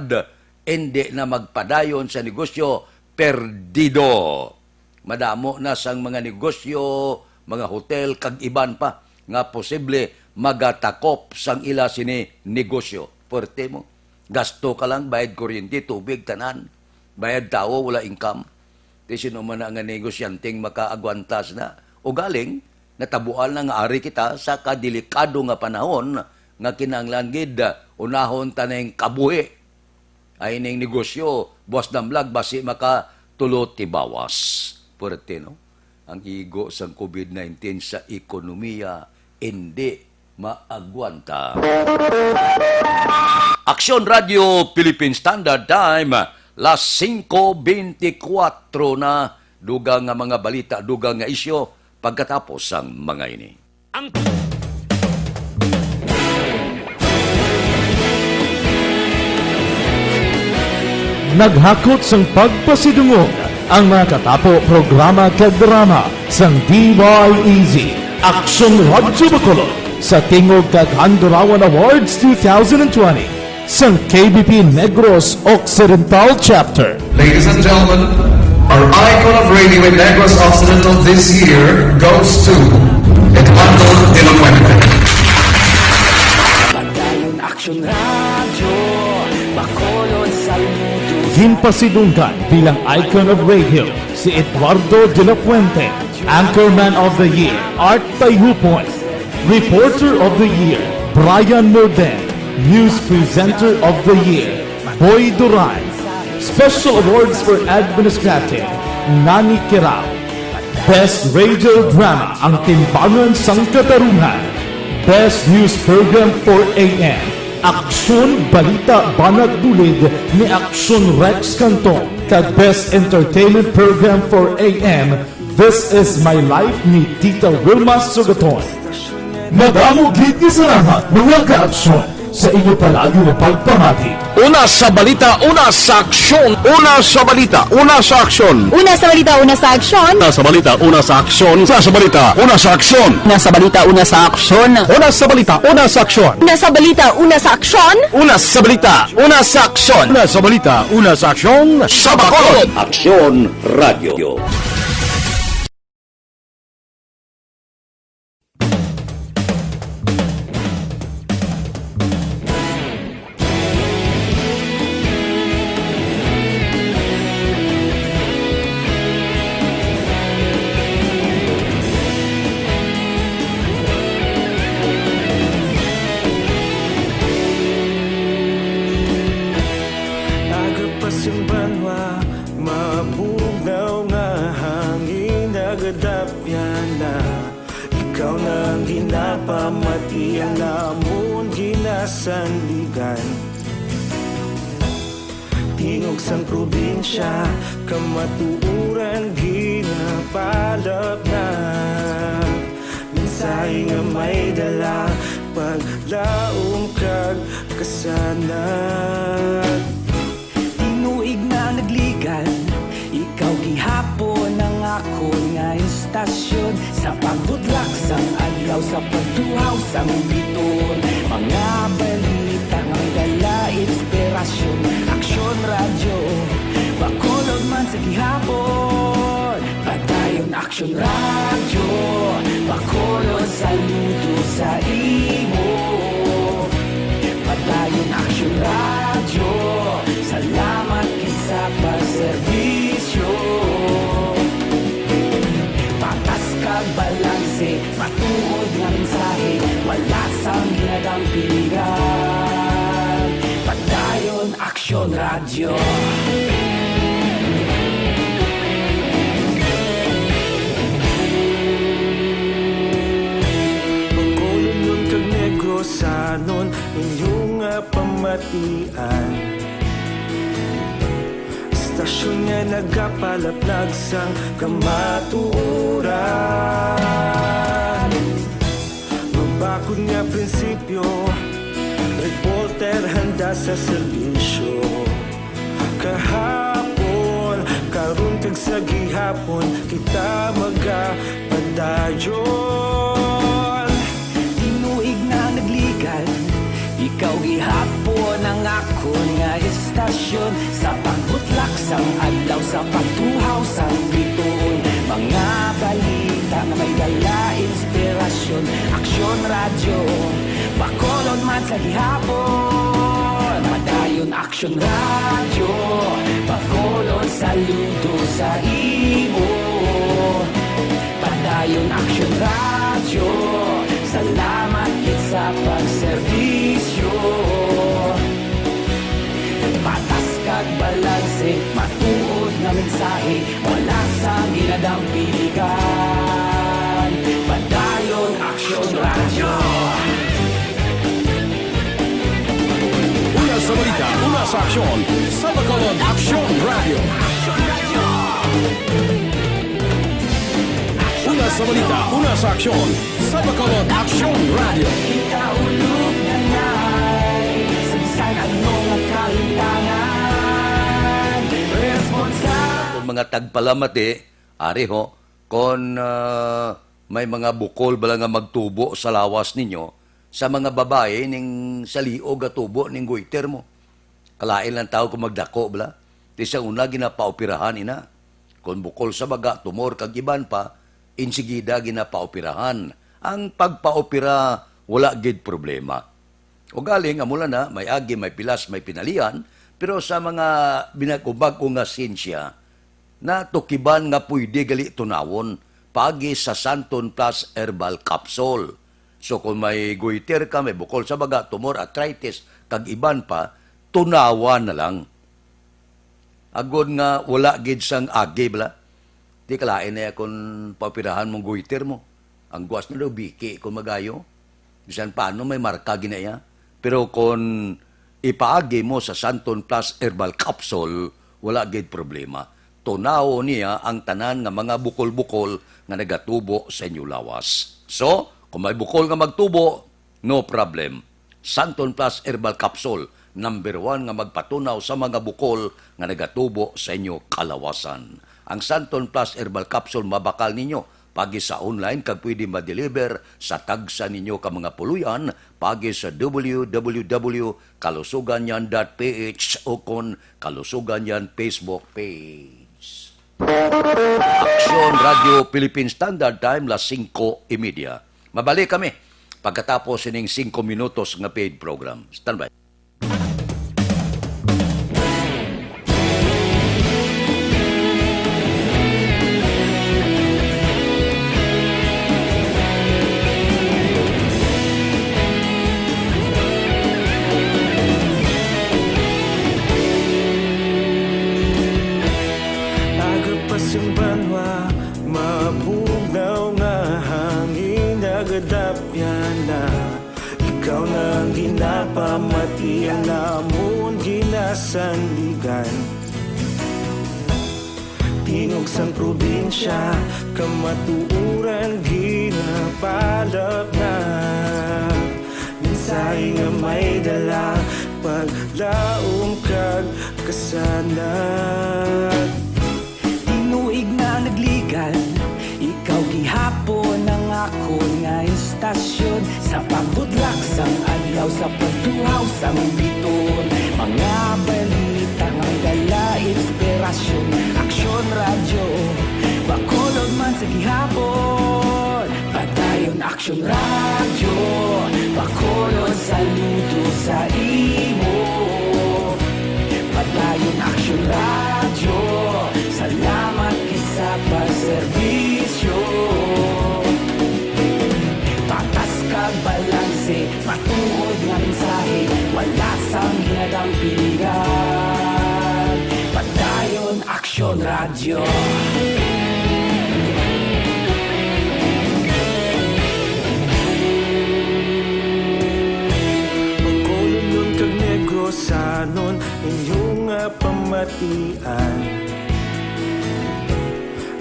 indi na magpadayon sa negosyo, perdido. Madamo na sang mga negosyo, mga hotel, kag iban pa nga posible magatakop sang ila sini negosyo. Puwerte mo. Gasto ka lang, bayad kuryente, tubig, tanan. Bayad tawo, wala income. Ti sino man na nga negosyanteng makaagwantas na? Ugaling, natabuan na nga ari kita sa kadelikado nga panahon nga kinahanglan gid unahon ta ning kabuhi. Ay ning negosyo, buwas damlag, basi makatulo tibawas. Puwerte, no? Ang igo sang covid nineteen sa ekonomiya, indi maagwanta. Aksyon Radio Philippine Standard Time, las singko bentikwatro na. Dugang nga mga balita, dugang nga isyu, pagkatapos sang mga ini. Ang Naghakot sang pagpasidungog ang mga katapo programa kag drama sang D Y E Z, Aksyon Radyo Bacolod, sa Tingog kag Handurawan Awards two thousand twenty sang K B P Negros Occidental Chapter. Ladies and gentlemen, our icon of radio in Negros Occidental this year goes to Pasidunggan bilang Icon of Radio, si Eduardo de la Fuente. Anchorman of the Year, Art Tayhupon. Reporter of the Year, Brian Morden. News Presenter of the Year, Boy Duran. Special Awards for Administrative, Nani Kirao. Best Radio Drama, Ang Timbangan sang Katarungan. Best News Program, four A M, Aksyon Balita Banat Bulid ni Aksyon Rex Canton, kag Best Entertainment Program, four A M, This Is My Life ni Tita Wilma Sugaton. Madamo gid nga salamat, mga kaaksyon, sa inyo palagi nga pagpamati. Una sa balita, una sa aksyon. Una sa balita, una sa aksyon. Una sa balita, una sa aksyon. Una sa balita, una sa aksyon. Una sa balita, una sa aksyon. Una sa balita, una sa aksyon. Una sa balita, una sa aksyon. Una sa balita, una sa aksyon. Una sa balita, una sa aksyon. Una sa balita, una sa aksyon. Sa Bacolod. Aksyon Radio. Aga pa sing banwa, mabugnaw nga hangin nagadapyan na. Ikaw na ang ginapamati, ang amon ginasandigan. Tingog sang probinsya, kamatuoran ginapalapnag. Mensahe nga may dala, paglaom kag kasanag. Tinuig na nagligan, ikaw gihapon ang akon nga istasyon. Sa pagbutlak sang adlaw, sa pagtuhaw sang bituon, mga balita nga may dala inspirasyon. Aksyon Radyo, Bacolod man sa gihapon. Padayon Aksyon Radyo, Bacolod, saludo sa imo. Padayon Aksyon Radyo, salamat gid sa pagserbisyo. Patas kag balanse, matuod nga mensahe, wala sang ginadampingan. Padayon Aksyon Radyo. Bacolodnon kag Negrosanon, inyo nga pamatian. Istasyon nga nagapalaplag sang kamatuoran. Mabakod nga prinsipyo, reporter handa sa serbisyo. Kahapon, karon kag sa gihapon, kita magapadayon. Tinuig na nagligan, ikaw gihapon ang akon nga istasyon. Sa pagbutlak sang adlaw, sa pagtuhaw sang bituon, mga balita nga may dala inspirasyon. Aksyon Radyo, Bacolod man sa gihapon. Padayon Aksyon Radyo, Bacolod, saludo sa imo. Padayon Aksyon Radyo, salamat gid sa pagserbisyo. Patas kag balanse, matuod nga mensahe, wala sang ginadampingan. Padayon Aksyon Radyo. Una sa balita, una sa aksyon, sa Bacolod Aksyon Radyo. Una sa balita, una sa aksyon, sa Bacolod Aksyon Radyo. Kita ulog na nai, sa bisan ano nga kalintangan, responsable. Kung mga tagpalamati, ari ho, kon, ah, may mga bukol bala nga magtubo sa lawas ninyo, sa mga babayi ning sa liog gatubo ning goiter mo. Kalain lang tawo kung magdako bala. Ti sa una ginapaoperahan ina. Kon bukol sa baga, tumor kag iban pa, insigida ginapaoperahan. Ang pagpaopera wala gid problema. Ugaling amo lang na, may agi, may pilas, may pinalian, Pero sa mga binag-ubag ko nga siyensya, natukiban nga pwede gali tunawon paagi sa Santon Plus Herbal Capsule. So, kung may goiter ka, may bukol sa baga, tumor, arthritis, kag iban pa, tunawan na lang. Agod nga wala gid sang agi, bala. Di kalain na ya kung paoperahan mong goiter mo. Ang guas na daw, biki kung magayo. Bisan paano, may marka gina iya. Pero kung ipaagi mo sa Santon Plus Herbal Capsule, wala gid problema. Tunaw niya ang tanan nga mga bukol-bukol nga nagatubo sa inyo lawas. So, kung may bukol nga magtubo, no problem. Santon Plus Herbal Capsule, number one nga magpatunaw sa mga bukol nga nagatubo sa inyo kalawasan. Ang Santon Plus Herbal Capsule mabakal ninyo pagi sa online kag pwede ma-deliver sa tagsa ninyo ka mga puloy-an pagi sa w w w kalusuganyan dot p h o kon Kalusuganyan Facebook page. Aksyon Radio Philippine Standard Time, las singko y media. Mabalik kami pagkatapos sining singko minutos nga paid program. Standby. Aga pa sing banwa, mabugnaw nga hangin nagadapyan na. Ikaw na ang ginapamati, ang amon ginasandigan. Tingog sang probinsya, kamatuoran ginapalapnag. Mensahe nga may dala, paglaom kag kasanag. Tinuig na nagligan, ikaw gihapon ang akon nga istasyon. Sa pagbutlak sang adlaw, sa pagtuhaw sang bituon, mga balita nga may dala inspirasyon. Aksyon Radyo Bacolod man sa gihapon. Padayon Aksyon Radyo Bacolod, saludo sa imo. Padayon Aksyon Radyo, salamat gid sa pagserbisyo. Patas kag balanse, matuod nga mensahe, wala sang ginadampingan. Padayon Aksyon Radyo. Bacolodnon kag Negrosanon, inyo nga pamatian.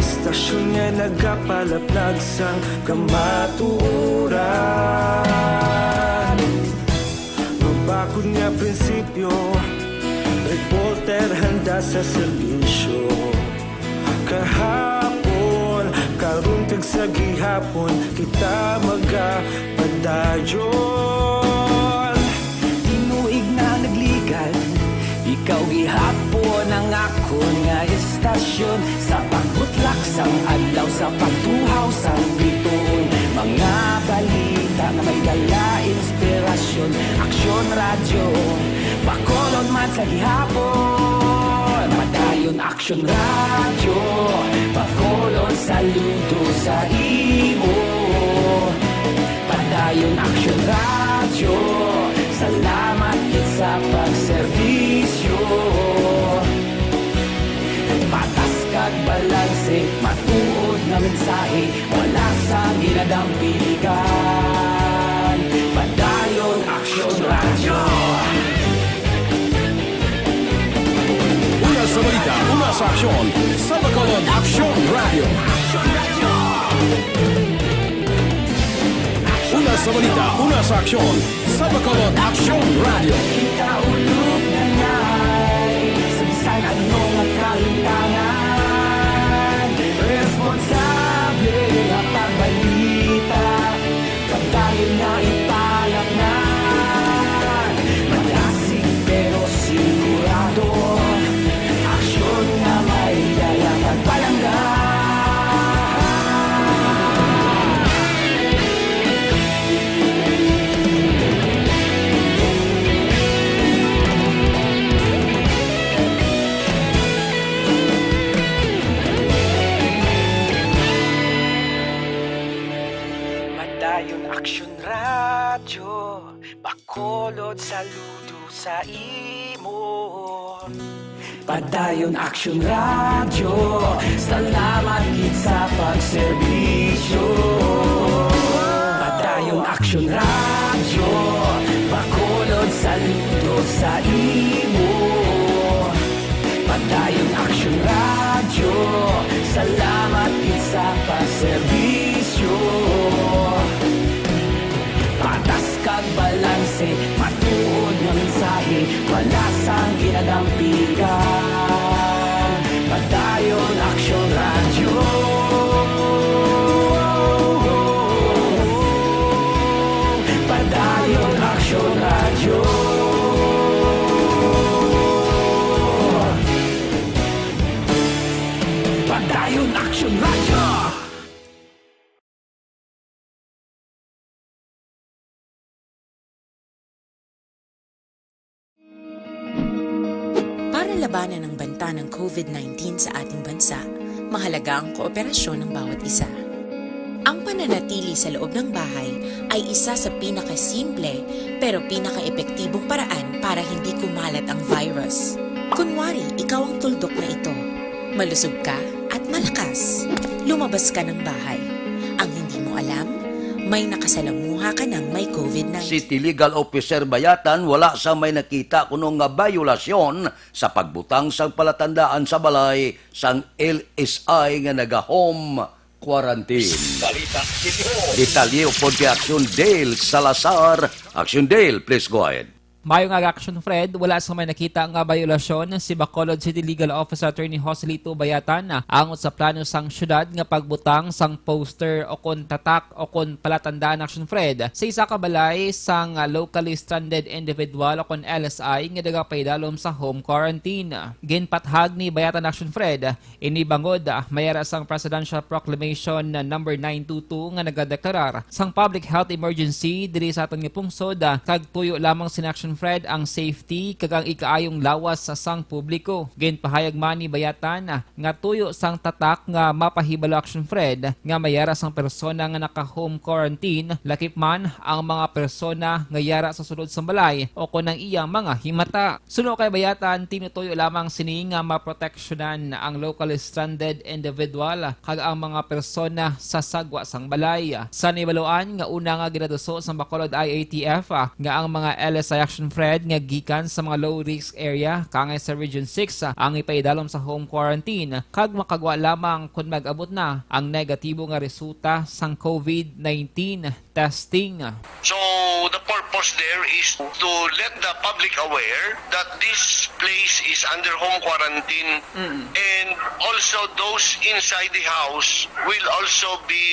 Istasyon nga nagapalaplag sang kamatuoran. Mabakod nga prinsipyo, reporter handa sa serbisyo. Kahapon, karon kag sa gihapon, kita magapadayon. Tinuig na nagligan, ikaw gihapon ang akon nga istasyon. Sa pagbutlak sang adlaw, sa pagtuhaw sang bituon, mga balita nga may dala inspirasyon. Aksyon Radyo Bacolod man sa gihapon. Padayon Aksyon Radyo Bacolod, saludo sa imo. Padayon Aksyon Radyo, salamat gid sa pagserbisyo. Patas kag balanse, matuod nga mensahe, wala sang ginadampingan. Padayon Aksyon Radyo. Una sa balita, una sa aksyon, sa Bacolod Aksyon Radyo. Una sa balita, una sa aksyon, sa Bacolod Aksyon Radyo. Kita ulog na ngay, sa bisan ano nga kahintangan, responsable nga pagbalita. Pagdayon na ipalapnan, malasig pero sigurado. Aksyon nga may dala pagpalangga. Ayon Aksyon Radyo, Bacolod, saludo sa imo. Padayon Aksyon Radyo, salamat gid sa pagserbisyo. Padayon Aksyon Radyo, Bacolod, saludo sa imo. Padayon Aksyon Radyo, salamat gid sa pagserbisyo. Patas kag balanse, matuod nga mensahe, wala sang ginadampigan. Padayon Aksyon Radyo. Padayon Aksyon Radyo. Padayon Aksyon Radyo. Para labanan ang banta ng COVID nineteen sa ating bansa, mahalaga ang kooperasyon ng bawat isa. Ang pananatili sa loob ng bahay ay isa sa pinakasimple pero pinakaepektibong paraan para hindi kumalat ang virus. Kunwari, ikaw ang tuldok na ito. Malusog ka at malakas. Lumabas ka ng bahay. Ang hindi mo alam, may nakasalamuha ka ng may COVID nineteen. City Legal Officer Bayatan, wala sa may nakita kuno nga bayolasyon sa pagbutang sang palatandaan sa balay sang L S I nga naga-home quarantine. Balita City Hall. Detalye upod kay Action Dale Salazar. Action Dale, please go ahead. Mayo nga aga, Action Fred, wala sa may nakita nga bayolasyon si Bacolod City Legal Officer Attorney Joselito Bayatan angot sa plano sang syudad nga pagbutang sang poster o kon tatak o kon palatandaan, Action Fred, sa isa ka balay sang, ah, locally stranded individual o kon L S I nga nagapaidalom sa home quarantine. Ginpathag ni Bayatan, Action Fred, ini bangod, ah, may ara sang Presidential Proclamation number nine two two nga nagadeklarar sang public health emergency diri sa aton nga pungsod, ah, kag tuyo lamang sini, Action Fred, ang safety kag ang ikaayong lawas sa sang publiko. Ginpahayag man ni Bayatan, ah, nga tuyo sang tatak nga mapahibalo, Action Fred, nga may ara sang persona nga naka-home quarantine, lakip man ang mga persona nga yara sa sulod sang balay o kon ang iyang mga himata. Suno kay Bayatan, tinutuyo lamang sini nga maproteksyonan ang locally stranded individual kag ang mga persona sa sagwa sang balay. Sa nahibaluan nga una nga ginaduso sang Bacolod I A T F, ah, nga ang mga L S I, Action Fred, nga gikan sa mga low-risk area kaangay sa Region six, ah, ang ipaidalom sa home quarantine kag makagwa lamang kon mag-abot na ang negatibo nga resulta sang COVID nineteen testing. So, the purpose there is to let the public aware that this place is under home quarantine, mm, and also those inside the house will also be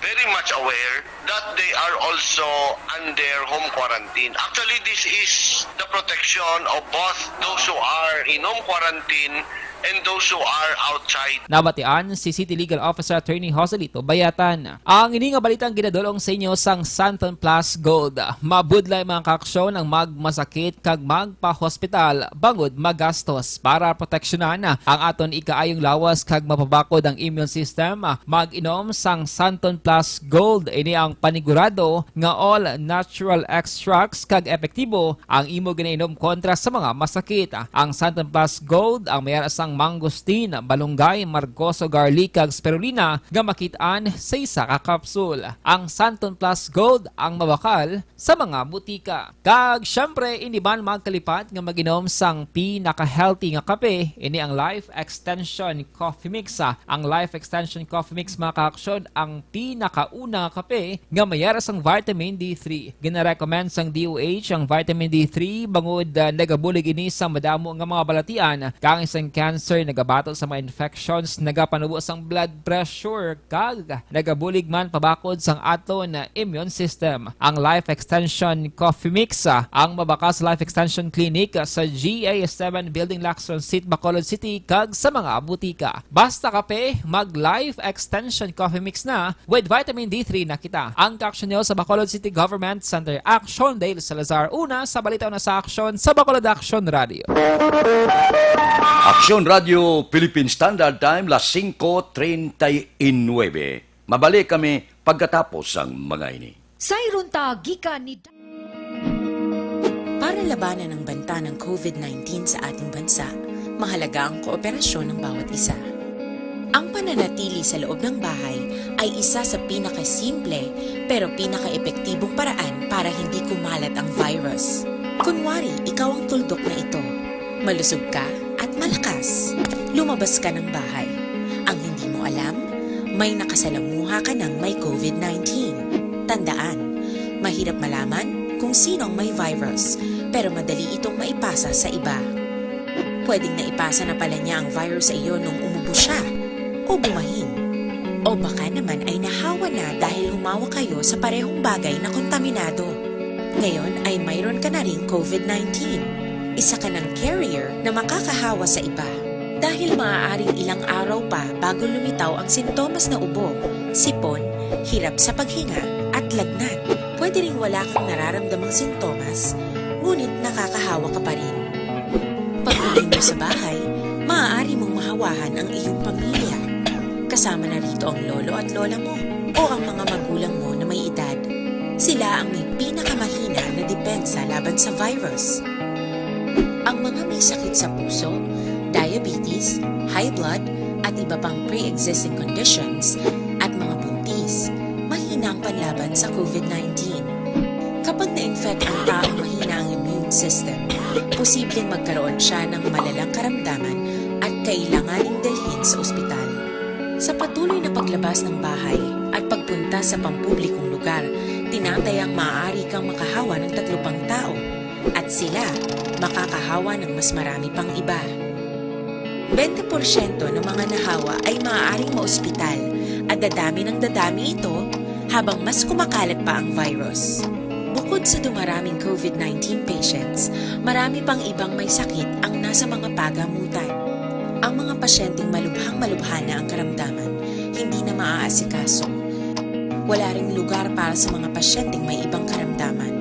very much aware that they are also under home quarantine. Actually, this is the protection of both those who are in home quarantine and those who are outside. Nabatian si City Legal Officer Attorney Joselito Bayatan. Ang ini nga balitang ginadul-ong sa inyo sang Santon Plus Gold. Mabudlay, mga kaaksyon, ang magmasakit kag magpa-hospital bangod magastos. Para proteksyonan ang aton ikaayong lawas kag mapabakod ang immune system, mag-inom sang Santon Plus Gold. Ini ang panigurado nga all natural extracts kag epektibo ang imo ginainom kontra sa mga masakit. Ang Santon Plus Gold ang may ara sang mangosteen, balunggay, margoso, garlic, kag spirulina nga makit-an sa isa ka kapsul. Ang Santon Plus Gold ang mabakal sa mga butika. Kag, syempre, hindi man magkalipat nga mag-inom sang pinaka-healthy nga kape, ini ang Life Extension Coffee Mix. Ang Life Extension Coffee Mix, mga kaaksyon, ang pinakauna nga kape nga may ara sang vitamin D three. Ginarecommend sang D O H ang vitamin D three bangod, ah, nagabulig ini sa madamo nga mga balatian, kaangay sang cancer, nagabato sa mga infections, nagapanubo sang blood pressure, kag nagabulig man pabakod sang aton immune system. Ang Life Extension Coffee Mix, ah, ang mabakal sa Life Extension Clinic, ah, sa G A seven Building, Lacson Street, Bacolod City, kag sa mga butika. Basta kape, mag Life Extension Coffee Mix na, with vitamin D three na kita. Ang kaaksyon niyo sa Bacolod City Government Center. Action, Dale Salazar. Una sa balita, una sa aksyon sa Bacolod Action Radio. Action Radio Philippine Standard Time, las singko treinta y nueve. Mabalik kami Pagkatapos sang mga ini. Sayron ta gikan ni Da- Para labanan ang banta ng COVID nineteen sa ating bansa, mahalaga ang kooperasyon ng bawat isa. Ang pananatili sa loob ng bahay ay isa sa pinakasimple pero pinakaepektibong paraan para hindi kumalat ang virus. Kunwari, ikaw ang tuldok na ito. Malusog ka at malakas. Lumabas ka ng bahay. Ang hindi mo alam, may nakasalamuha ka ng may COVID nineteen. Tandaan, mahirap malaman kung sino ang may virus, pero madali itong maipasa sa iba. Pwedeng naipasa na pala niya ang virus sa iyo nung umubo siya o bumahin. O baka naman ay nahawa na dahil humawa kayo sa parehong bagay na kontaminado. Ngayon ay mayroon ka na ring COVID nineteen. Isa ka ng carrier na makakahawa sa iba. Dahil maaaring ilang araw pa bago lumitaw ang sintomas na ubo, sipon, hirap sa paghinga, at lagnat. Pwede ring wala kang nararamdamang sintomas, ngunit nakakahawa ka pa rin. Pag-uwi mo sa bahay, maaari mong mahawahan ang iyong pamilya. Kasama na rito ang lolo at lola mo o ang mga magulang mo na may edad. Sila ang may pinakamahina na depensa laban sa virus. Ang mga may sakit sa puso, diabetes, high blood, at iba pang pre-existing conditions, at mga buntis, mahina ang panlaban sa COVID nineteen. Kapag na-infect ang taong mahina ang immune system, posibleng magkaroon siya ng malalang karamdaman at kailanganing dalhin sa ospital. Sa patuloy na paglabas ng bahay at pagpunta sa pampublikong lugar, tinatayang maaari kang makahawa ng tatlo pang tao at sila makakahawa ng mas marami pang iba. Bente porsyento ng mga nahawa ay maaaring maospital at dadami ng dadami ito habang mas kumakalat pa ang virus. Bukod sa dumaraming COVID nineteen patients, marami pang ibang may sakit ang nasa mga pagamutan. Ang mga pasyenteng malubhang-malubha na ang karamdaman, hindi na maaasikaso. Wala ring lugar para sa mga pasyenteng may ibang karamdaman.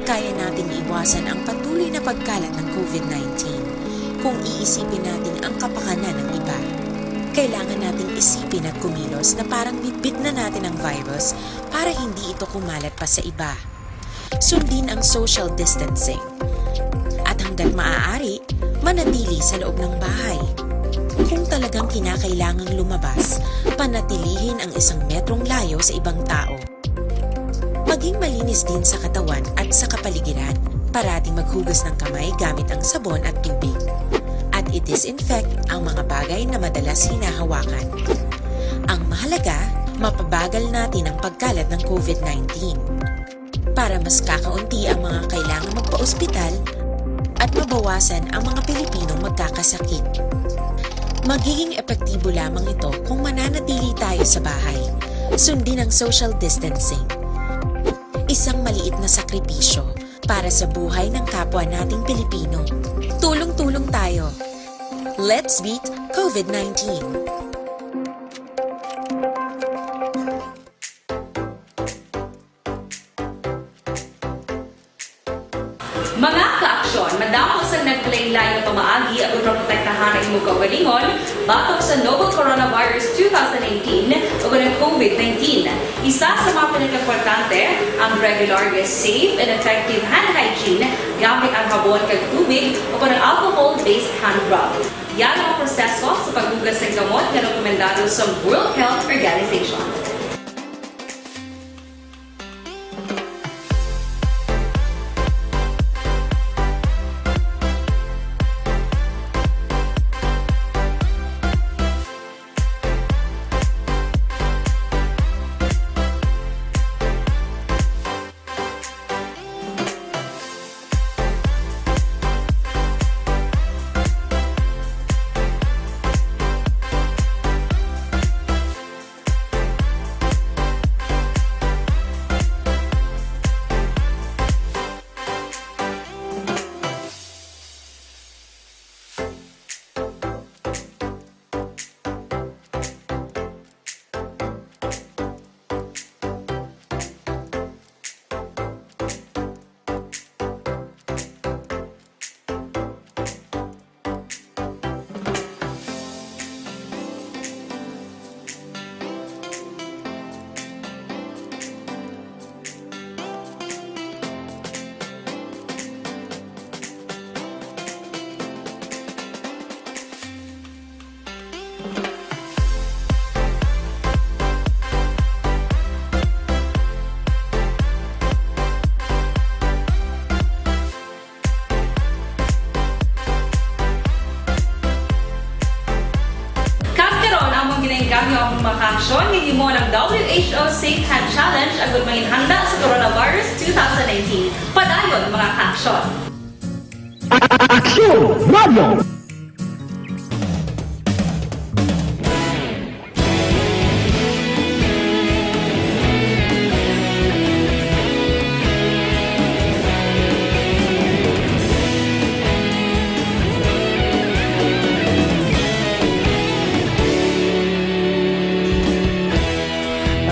Kaya nating iwasan ang patuloy na pagkalat ng COVID nineteen kung iisipin natin ang kapakanan ng iba. Kailangan nating isipin at kumilos na parang bitbit na natin ang virus para hindi ito kumalat pa sa iba. Sundin ang social distancing. At hanggat maaari, manatili sa loob ng bahay. Kung talagang kinakailangang lumabas, panatilihin ang isang metrong layo sa ibang tao. Maging malinis din sa katawan at sa kapaligiran. Parating maghugas ng kamay gamit ang sabon at tubig. At i-disinfect ang mga bagay na madalas hinahawakan. Ang mahalaga, mapabagal natin ang pagkalat ng COVID nineteen. Para mas kakaunti ang mga kailangang magpa-ospital at mabawasan ang mga Pilipinong magkakasakit. Magiging epektibo lamang ito kung mananatili tayo sa bahay. Sundin ang social distancing. Isang maliit na sakripisyo para sa buhay ng kapwa nating Pilipino. Tulong-tulong tayo. Let's beat COVID nineteen. Mga kaaksyon, madamo sang naglain-lain nga pamaagi aron maprotektahan ang imo kaugalingon batok sa novel coronavirus two thousand nineteen o ang COVID nineteen. Isa sa mga pinakaimportante ang regular nga safe and effective hand hygiene gamit ang habon kag tubig o ang alcohol-based hand rub. Yara ang proseso sa paghugas sang kamot nga rekomendado sang World Health Organization. Ug mangin handa sa coronavirus two thousand nineteen. Padayon, mga kaaksyon. Aksyon Radio!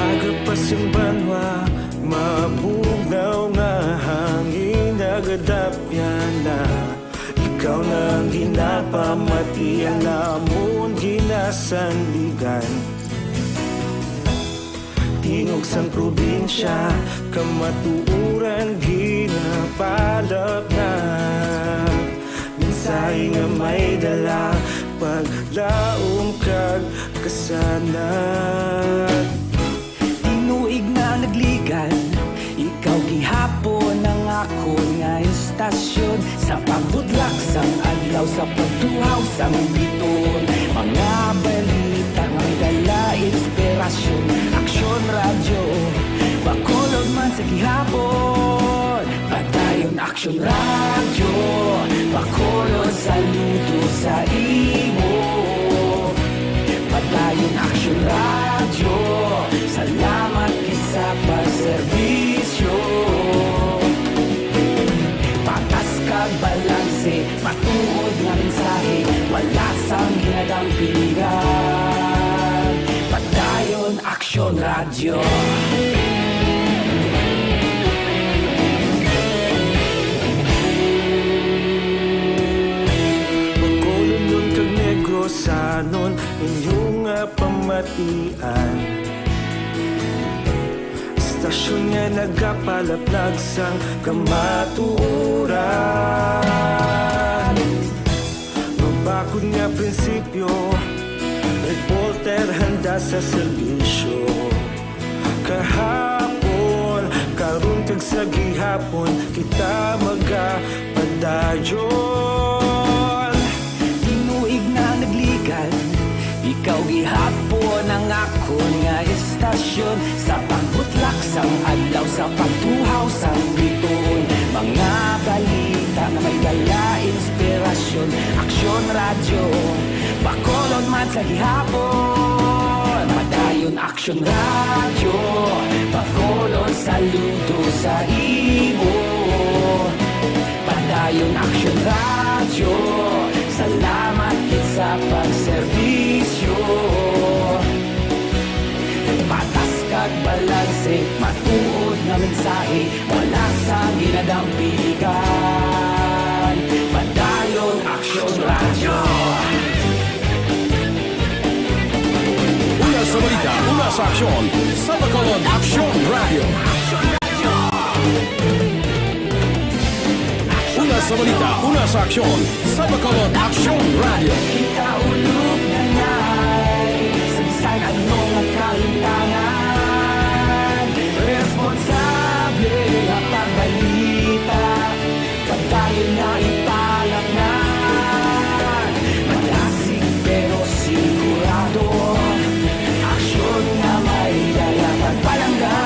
Aga pa sing banwa, mabugnaw nga hangin nagadapyan na. Ikaw na ang ginapamati, ang amon ginasandigan. Tingog sang probinsya, kamatuoran ginapalapnag. Mensahe nga may dala, paglaom kag kasanag. Tinuig na nagligad, ikaw gihapon ang akon nga istasyon. Sa pagbutlak sang adlaw, sa pagtuhaw sang biton, mga balita nga may dala inspirasyon. Aksyon Radyo, Bacolod man sa gihapon. Padayon Aksyon Radyo, Bacolod, saludo sa imo. Padayon Aksyon Radyo, salamat gid sa pagserbisyo. Patas kag balanse, matuod nga mensahe, wala sang ginadampigan. Padayon Aksyon Radyo. Bacolodnon kag Negrosanon, inyo nga pamatian. Istasyon nga nagapalaplag sang kamatuoran. Mabakod nga prinsipyo, reporter handa sa serbisyo. Kahapon, karon kag sa gihapon, kita magapadayon. Tinuig na nagligad, ikaw gihapon ang akon nga istasyon. Sa pagbutlak sang adlaw, sa pagtuhaw sang bituon, mga balita nga may dala inspirasyon. Aksyon Radyo, Bacolod man sa gihapon. Padayon Aksyon Radyo, Bacolod, saludo sa imo. Padayon Aksyon Radyo, salamat gid sa pagserbisyo. Patas kag balanse, matuod nga mensahe, wala sang ginadampigan. Padayon Aksyon Radyo. Una sa balita, una sa aksyon, sa Bacolod Aksyon Radyo. Una sa balita, una sa aksyon, sa Bacolod Aksyon Radyo. Kita ulog na ngay, sa bisan ano nga kalimtangan, responsable nga pagbalita. Padayon na ipalapngan, madasig pero sigurado. Aksyon nga may dala pagpalangga.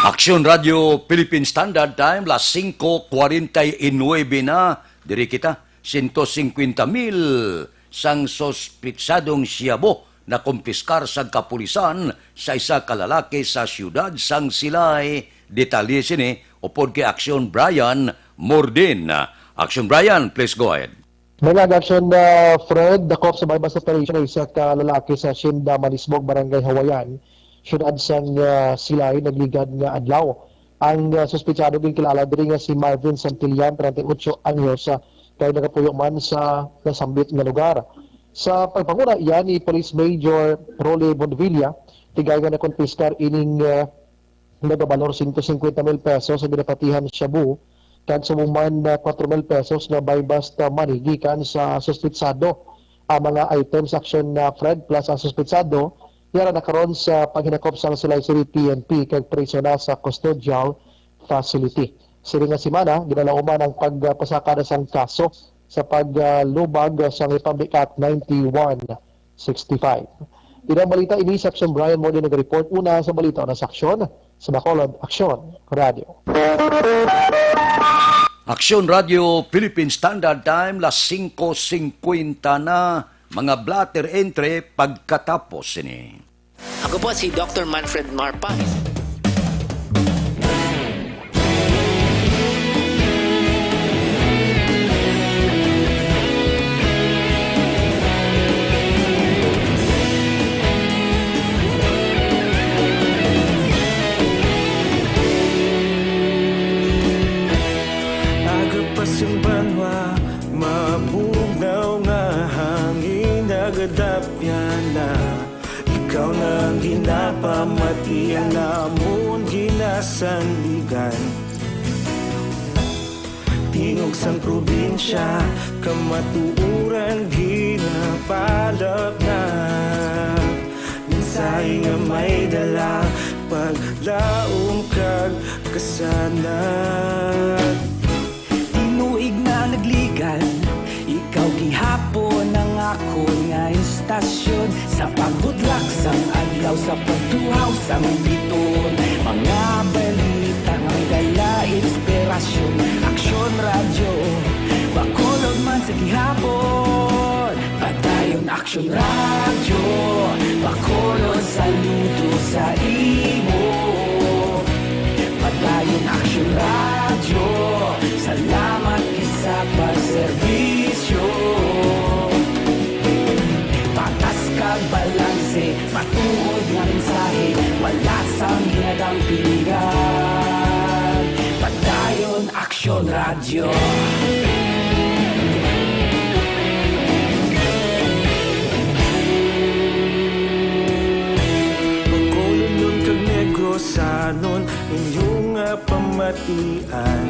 Aksyon Radio Philippine Standard Time, las singko kwarenta y nuebe na. Diri kita, sento singkwenta mil sang suspitsadong shabu nakumpiskar sang kapulisan sa isa ka lalaki sa siyudad sang Silay. Detalye sini upod kay Aksyon Brian Mordin. Aksyon Brian, please go ahead. May nag-aksyon na Fred, dakop sa may bus operation, isa ka lalaki sa Hacienda Manisbog, Barangay Hawayan, siyudad sang, ah, Silay, nagligad nga adlaw. Ang, ah, suspitsado ginkilala diri nga si Marvin Santillan, treinta y ocho anyos, ah, kay nagapuyo man sa nasambit nga lugar. Sa pagpanguna iya ni Police Major Rolly Bondevilla, tigayon nga nakonpiskar ining, ah, nagabalor sento singkwenta mil pesos sa ginapatihan shabu, kag subong man, ah, kwatro mil pesos nga buy-bust money gikan sa suspitsado. Ang mga items, Aksyon, ah, Fred, plus ang suspitsado, yara na karon sa paghinakop sang Silay City P N P kag preso na sa custodial facility. Sining nga semana, ginalauman ang pagpasaka na sang kaso sa paglubag sa Republic Act ninety-one sixty-five. Ina balita ini, Section Brian Modi nag-report una sa balita na seksyon sa Bacolod Aksyon Radio. Aksyon Radio Philippine Standard Time, las singko singkwenta na, mga blotter entry pagkatapos sini. Ako po si Doctor Manfred Marpa. Aga pa sing banwa, mabugnaw nga hangin, nagadapyan na. Ikaw na ang ginapamati, ang amon ginasandigan. Tingog sang probinsya, kamatuoran ginapalapnag. Mensahe nga may dala, paglaom kag kasanag. Tinuig na nagligan, ikaw gihapon ang akon nga istasyon. Sa pagbutlak sang adlaw, sa pagtuhaw sang bituon, mga balita nga may dala inspirasyon. Aksyon Radyo Bacolod man sa gihapon. Padayon Aksyon Radyo Bacolod, saludo sa imo. Padayon Aksyon Radyo, salamat gid sa pagserbisyo. Patas kag balanse, matuod nga mensahe, wala sang ginadampingan. Padayon Aksyon Radyo. Bacolodnon kag Negrosanon, inyo nga pamatian.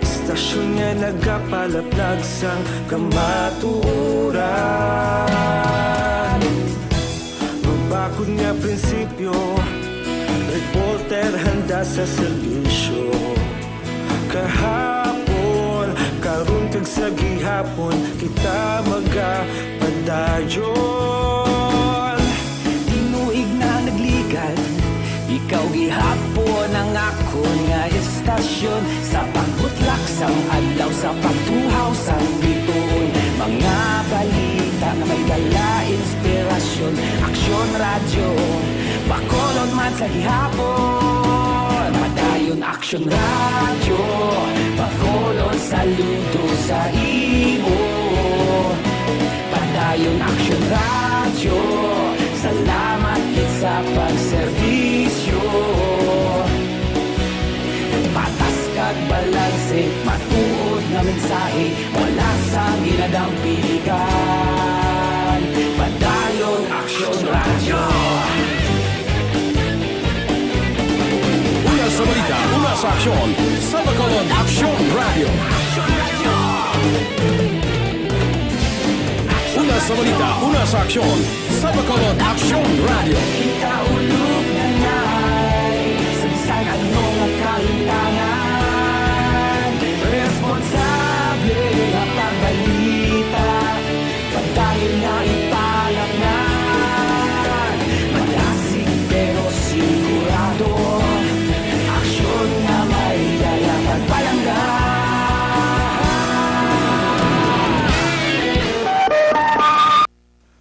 Istasyon nga nagapalaplag sang kamatuoran. Mabakod nga prinsipyo, reporter handa sa serbisyo. Kahapon, karon, kag sa gihapon, kita magapadayon. Tinuig na nagligan, ikaw gihapon ang akon nga istasyon. Sa pagbutlak sang adlaw, sa pagtuhaw sang bituon, mga balita nga may dala inspirasyon. Aksyon Radyo Bacolod man sa gihapon. Padayon Aksyon Radyo Bacolod, saludo sa imo. Padayon Aksyon Radyo, salamat gid sa pagserbisyo. Patas kag balanse, matuod nga mensahe, wala sang ginadampingan. Padayon Aksyon Radyo. Una sa balita, una sa aksyon, sa Bacolod Aksyon Radyo. Una sa balita, una sa aksyon, sa Bacolod Aksyon Radyo. Kita ulog na nay, sa bisan ano nga kahitangan, responsable nga pagbalita. Padayon nga ipalapnag, madasig pero sigurado. Aksyon nga may dala pagpalangga.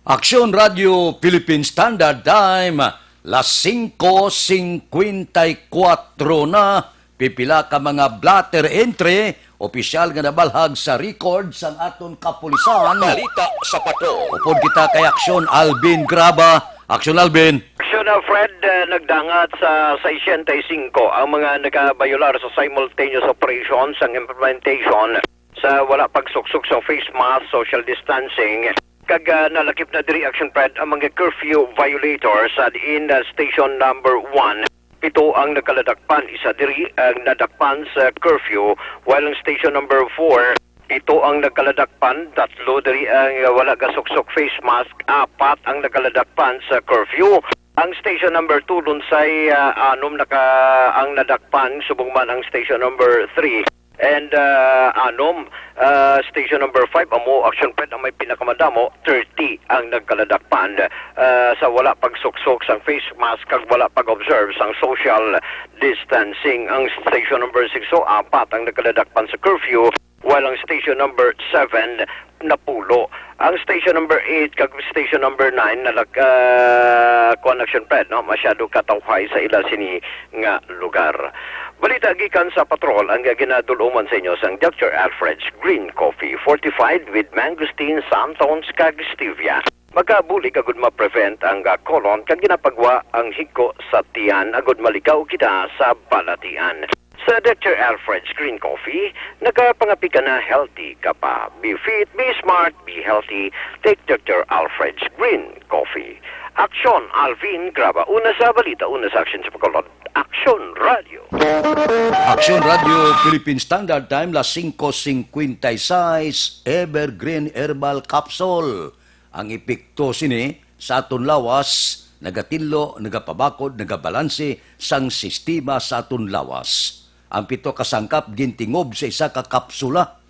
Aksyon Radio Philippine Standard Time, las singko singkwenta y kuwatro na. Pipila ka mga blotter entry, opisyal nga nabalhag sa record sang aton kapulisan. Balita sa Patrol. Upod kita kay Aksyon Alvin Graba. Aksyon Alvin. Aksyon, uh, Fred, uh, nagdangat sa sesenta y singko ang mga nagabayolar sa simultaneous operation sang implementation sa wala pagsuksok sa face mask, social distancing, kag, ah, nalakip na diri, Action Fred, ang mga curfew violators sa diin, ah, station number one. Pito ang nagkaladakpan, isa diri ang nadakpan sa curfew, while ang station number four, pito ang nagkaladakpan, tatlo diri ang, ah, wala gasuksok face mask, apat ang nagkaladakpan sa curfew. Ang station number two, Lunsay, ah, anom naka-, ang nadakpan, subong man ang station number three. And, ah, anom, ah, station number five, amo, Action Ped, ang may pinakamadamo, thirty ang nagkaladakpan, ah, sa wala pagsuksok sang face mask kag wala pag-observe sang social distancing. Ang station number six, so, apat ang nagkaladakpan sa curfew, while ang station number seven, napulo. Ang station number eight kag station number nine nalag-, ah, kuwan, Action Ped, no? Masyado katawhay sa ila sini nga lugar. Balita gikan sa patrol ang ginadul-oman sa inyo sang Doctor Alfred's Green Coffee, fortified with mangosteen, xanthones, kag stevia. Makabulig agud ma-prevent ang, ah, colon kag ginapagwa ang higko sa tiyan agud maligaw kita sa balatian. Sa Doctor Alfred's Green Coffee, nagapangapi ka na, healthy ka pa. Be fit, be smart, be healthy. Take Doctor Alfred's Green Coffee. Aksyon, Alvin Graba. Una sa balita, una sa aksyon sa pagkulod. Aksyon Radio. Aksyon Radio Philippine Standard Time, las singko singkwenta y seis, Evergreen Herbal Capsule. Ang epekto sini sa aton lawas, nagatinlo, nagapabakod, nagabalanse sang sistema sa aton lawas. Ang pito ka sangkap gintingob sa isa ka kapsula.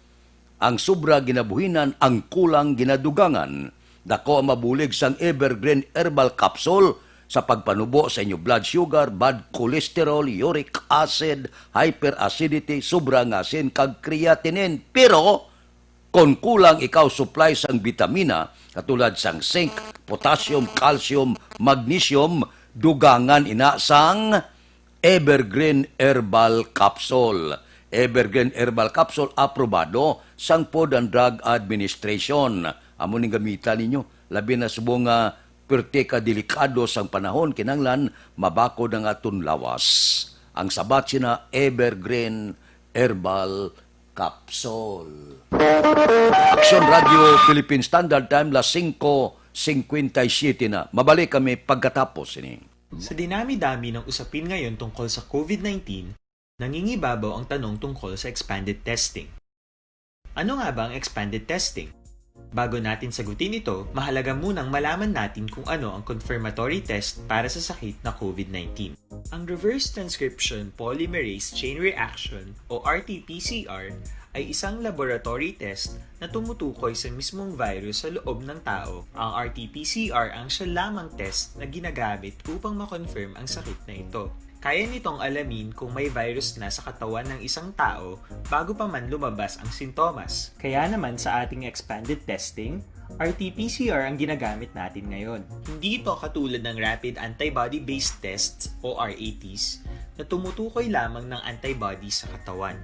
Ang sobra ginabuhinan, ang kulang ginadugangan. Dako ang mabulig sang Evergreen Herbal Capsule sa pagpanubo sa inyo blood sugar, bad cholesterol, uric acid, hyperacidity, sobra nga asin, kag creatinine. Pero kon kulang ikaw supply sang bitamina katulad sang zinc, potassium, calcium, magnesium, dugangan ina sang Evergreen Herbal Capsule. Evergreen Herbal Capsule aprobado sang Food and Drug Administration. Amo ning gamitan ninyo, labi na subong nga perti ka delikado sang panahon, kinahanglan mabakod ang aton lawas. Ang sabat sina Evergreen Herbal Capsule. Aksyon Radio Philippine Standard Time, las singko singkwenta y siyete na. Mabalik kami pagkatapos sini. Sa dinami-dami ng usapin ngayon tungkol sa COVID nineteen, nangingibabaw ang tanong tungkol sa expanded testing. Ano nga ba ang expanded testing? Bago natin sagutin ito, mahalaga munang malaman natin kung ano ang confirmatory test para sa sakit na COVID nineteen. Ang reverse transcription polymerase chain reaction o R T P C R ay isang laboratory test na tumutukoy sa mismong virus sa loob ng tao. Ang R T P C R ang siya lamang test na ginagamit upang ma-confirm ang sakit na ito. Kaya nitong alamin kung may virus na sa katawan ng isang tao bago pa man lumabas ang sintomas. Kaya naman sa ating expanded testing, R T P C R ang ginagamit natin ngayon. Hindi ito katulad ng rapid antibody-based tests o R A Ts na tumutukoy lamang ng antibody sa katawan.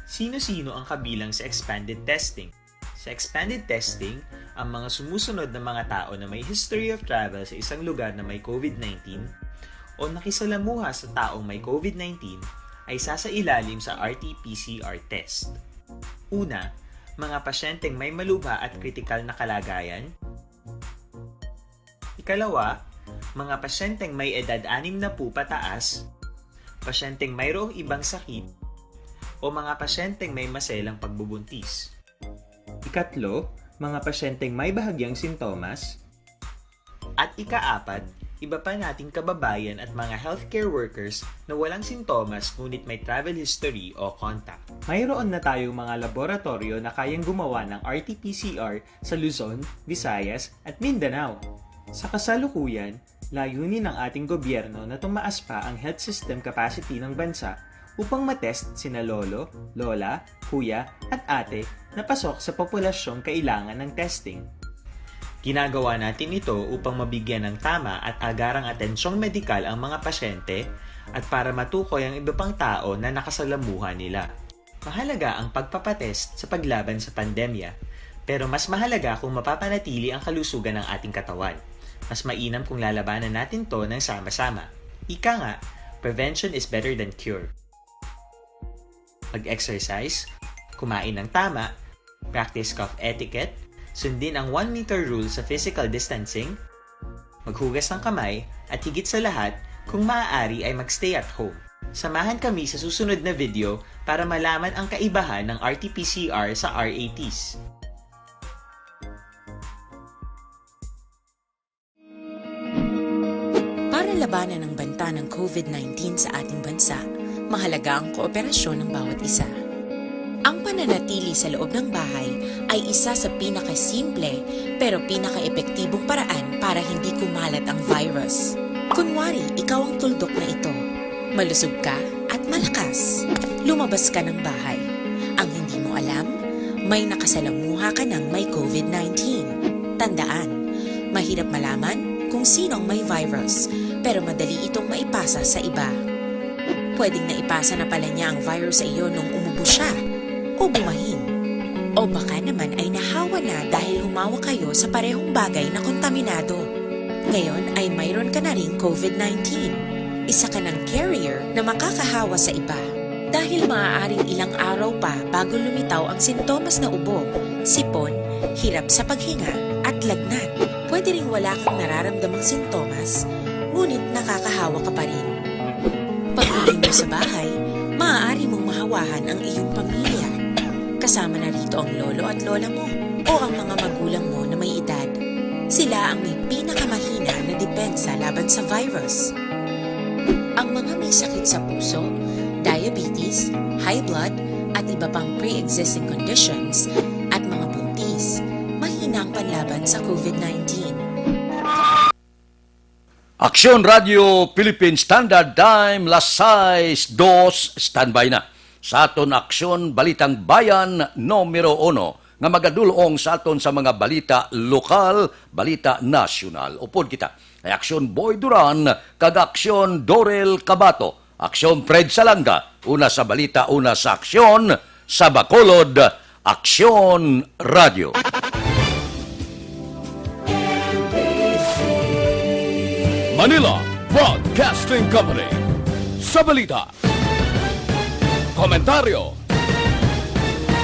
Sino-sino ang kabilang sa expanded testing? Sa expanded testing, ang mga sumusunod na mga tao na may history of travel sa isang lugar na may COVID nineteen o nakisalamuha sa taong may COVID nineteen ay sasailalim sa R T P C R test. Una, mga pasyenteng may malubha at kritikal na kalagayan. Ikalawa, mga pasyenteng may edad anim na po pataas, pasyenteng mayroong ibang sakit, o mga pasyenteng may maselang pagbubuntis. Ikatlo, mga pasyenteng may bahagyang sintomas. At ikaapat, iba pa nating kababayan at mga healthcare workers na walang sintomas ngunit may travel history o contact. Mayroon na tayong mga laboratoryo na kayang gumawa ng R T P C R sa Luzon, Visayas, at Mindanao. Sa kasalukuyan, layunin ng ating gobyerno na tumaas pa ang health system capacity ng bansa upang matest sina lolo, lola, kuya, at ate na pasok sa populasyong kailangan ng testing. Ginagawa natin ito upang mabigyan ng tama at agarang atensyong medikal ang mga pasyente at para matukoy ang iba pang tao na nakasalamuha nila. Mahalaga ang pagpapatest sa paglaban sa pandemya, pero mas mahalaga kung mapapanatili ang kalusugan ng ating katawan. Mas mainam kung lalabanan natin 'to ng sama-sama. Ika nga, prevention is better than cure. Mag-exercise, kumain ng tama, practice cough etiquette, sundin ang one meter rule sa physical distancing, maghugas ng kamay, at higit sa lahat, kung maaari ay mag-stay at home. Samahan kami sa susunod na video para malaman ang kaibahan ng R T P C R sa R A Ts. Para labanan ang banta ng COVID nineteen sa ating bansa, mahalaga ang kooperasyon ng bawat isa. Ang pananatili sa loob ng bahay ay isa sa pinakasimple pero pinakaepektibong paraan para hindi kumalat ang virus. Kunwari, ikaw ang tuldok na ito. Malusog ka at malakas. Lumabas ka ng bahay. Ang hindi mo alam, may nakasalamuha ka ng may COVID nineteen. Tandaan, mahirap malaman kung sino ang may virus, pero madali itong maipasa sa iba. Pwedeng naipasa na pala niya ang virus sa iyo nung umubo siya o bumahin. O baka naman ay nahawa na dahil humawa kayo sa parehong bagay na kontaminado. Ngayon ay mayroon ka na ring COVID nineteen. Isa ka ng carrier na makakahawa sa iba. Dahil maaaring ilang araw pa bago lumitaw ang sintomas na ubo, sipon, hirap sa paghinga, at lagnat. Pwede ring wala kang nararamdamang sintomas, ngunit nakakahawa ka pa rin. Pag-uwi mo sa bahay, maaari mong mahawahan ang iyong pamilya. Kasama na rito ang lolo at lola mo o ang mga magulang mo na may edad. Sila ang may pinakamahina na depensa laban sa virus. Ang mga may sakit sa puso, diabetes, high blood, at iba pang pre-existing conditions, at mga buntis, mahina ang panlaban sa COVID nineteen. Aksyon Radio Philippine Standard Time, las sais dos, standby na. Sa aton Aksyon Balitang Bayan numero uno, nga magadulong sa aton sa mga balita lokal, balita nasyonal. Upod kita kay Aksyon Boy Duran kag Aksyon Dorel Cabato. Aksyon Fred Salanga, una sa balita, una sa aksyon, sa Bacolod, Aksyon Radio. Manila Broadcasting Company. Sa balita, komentaryo,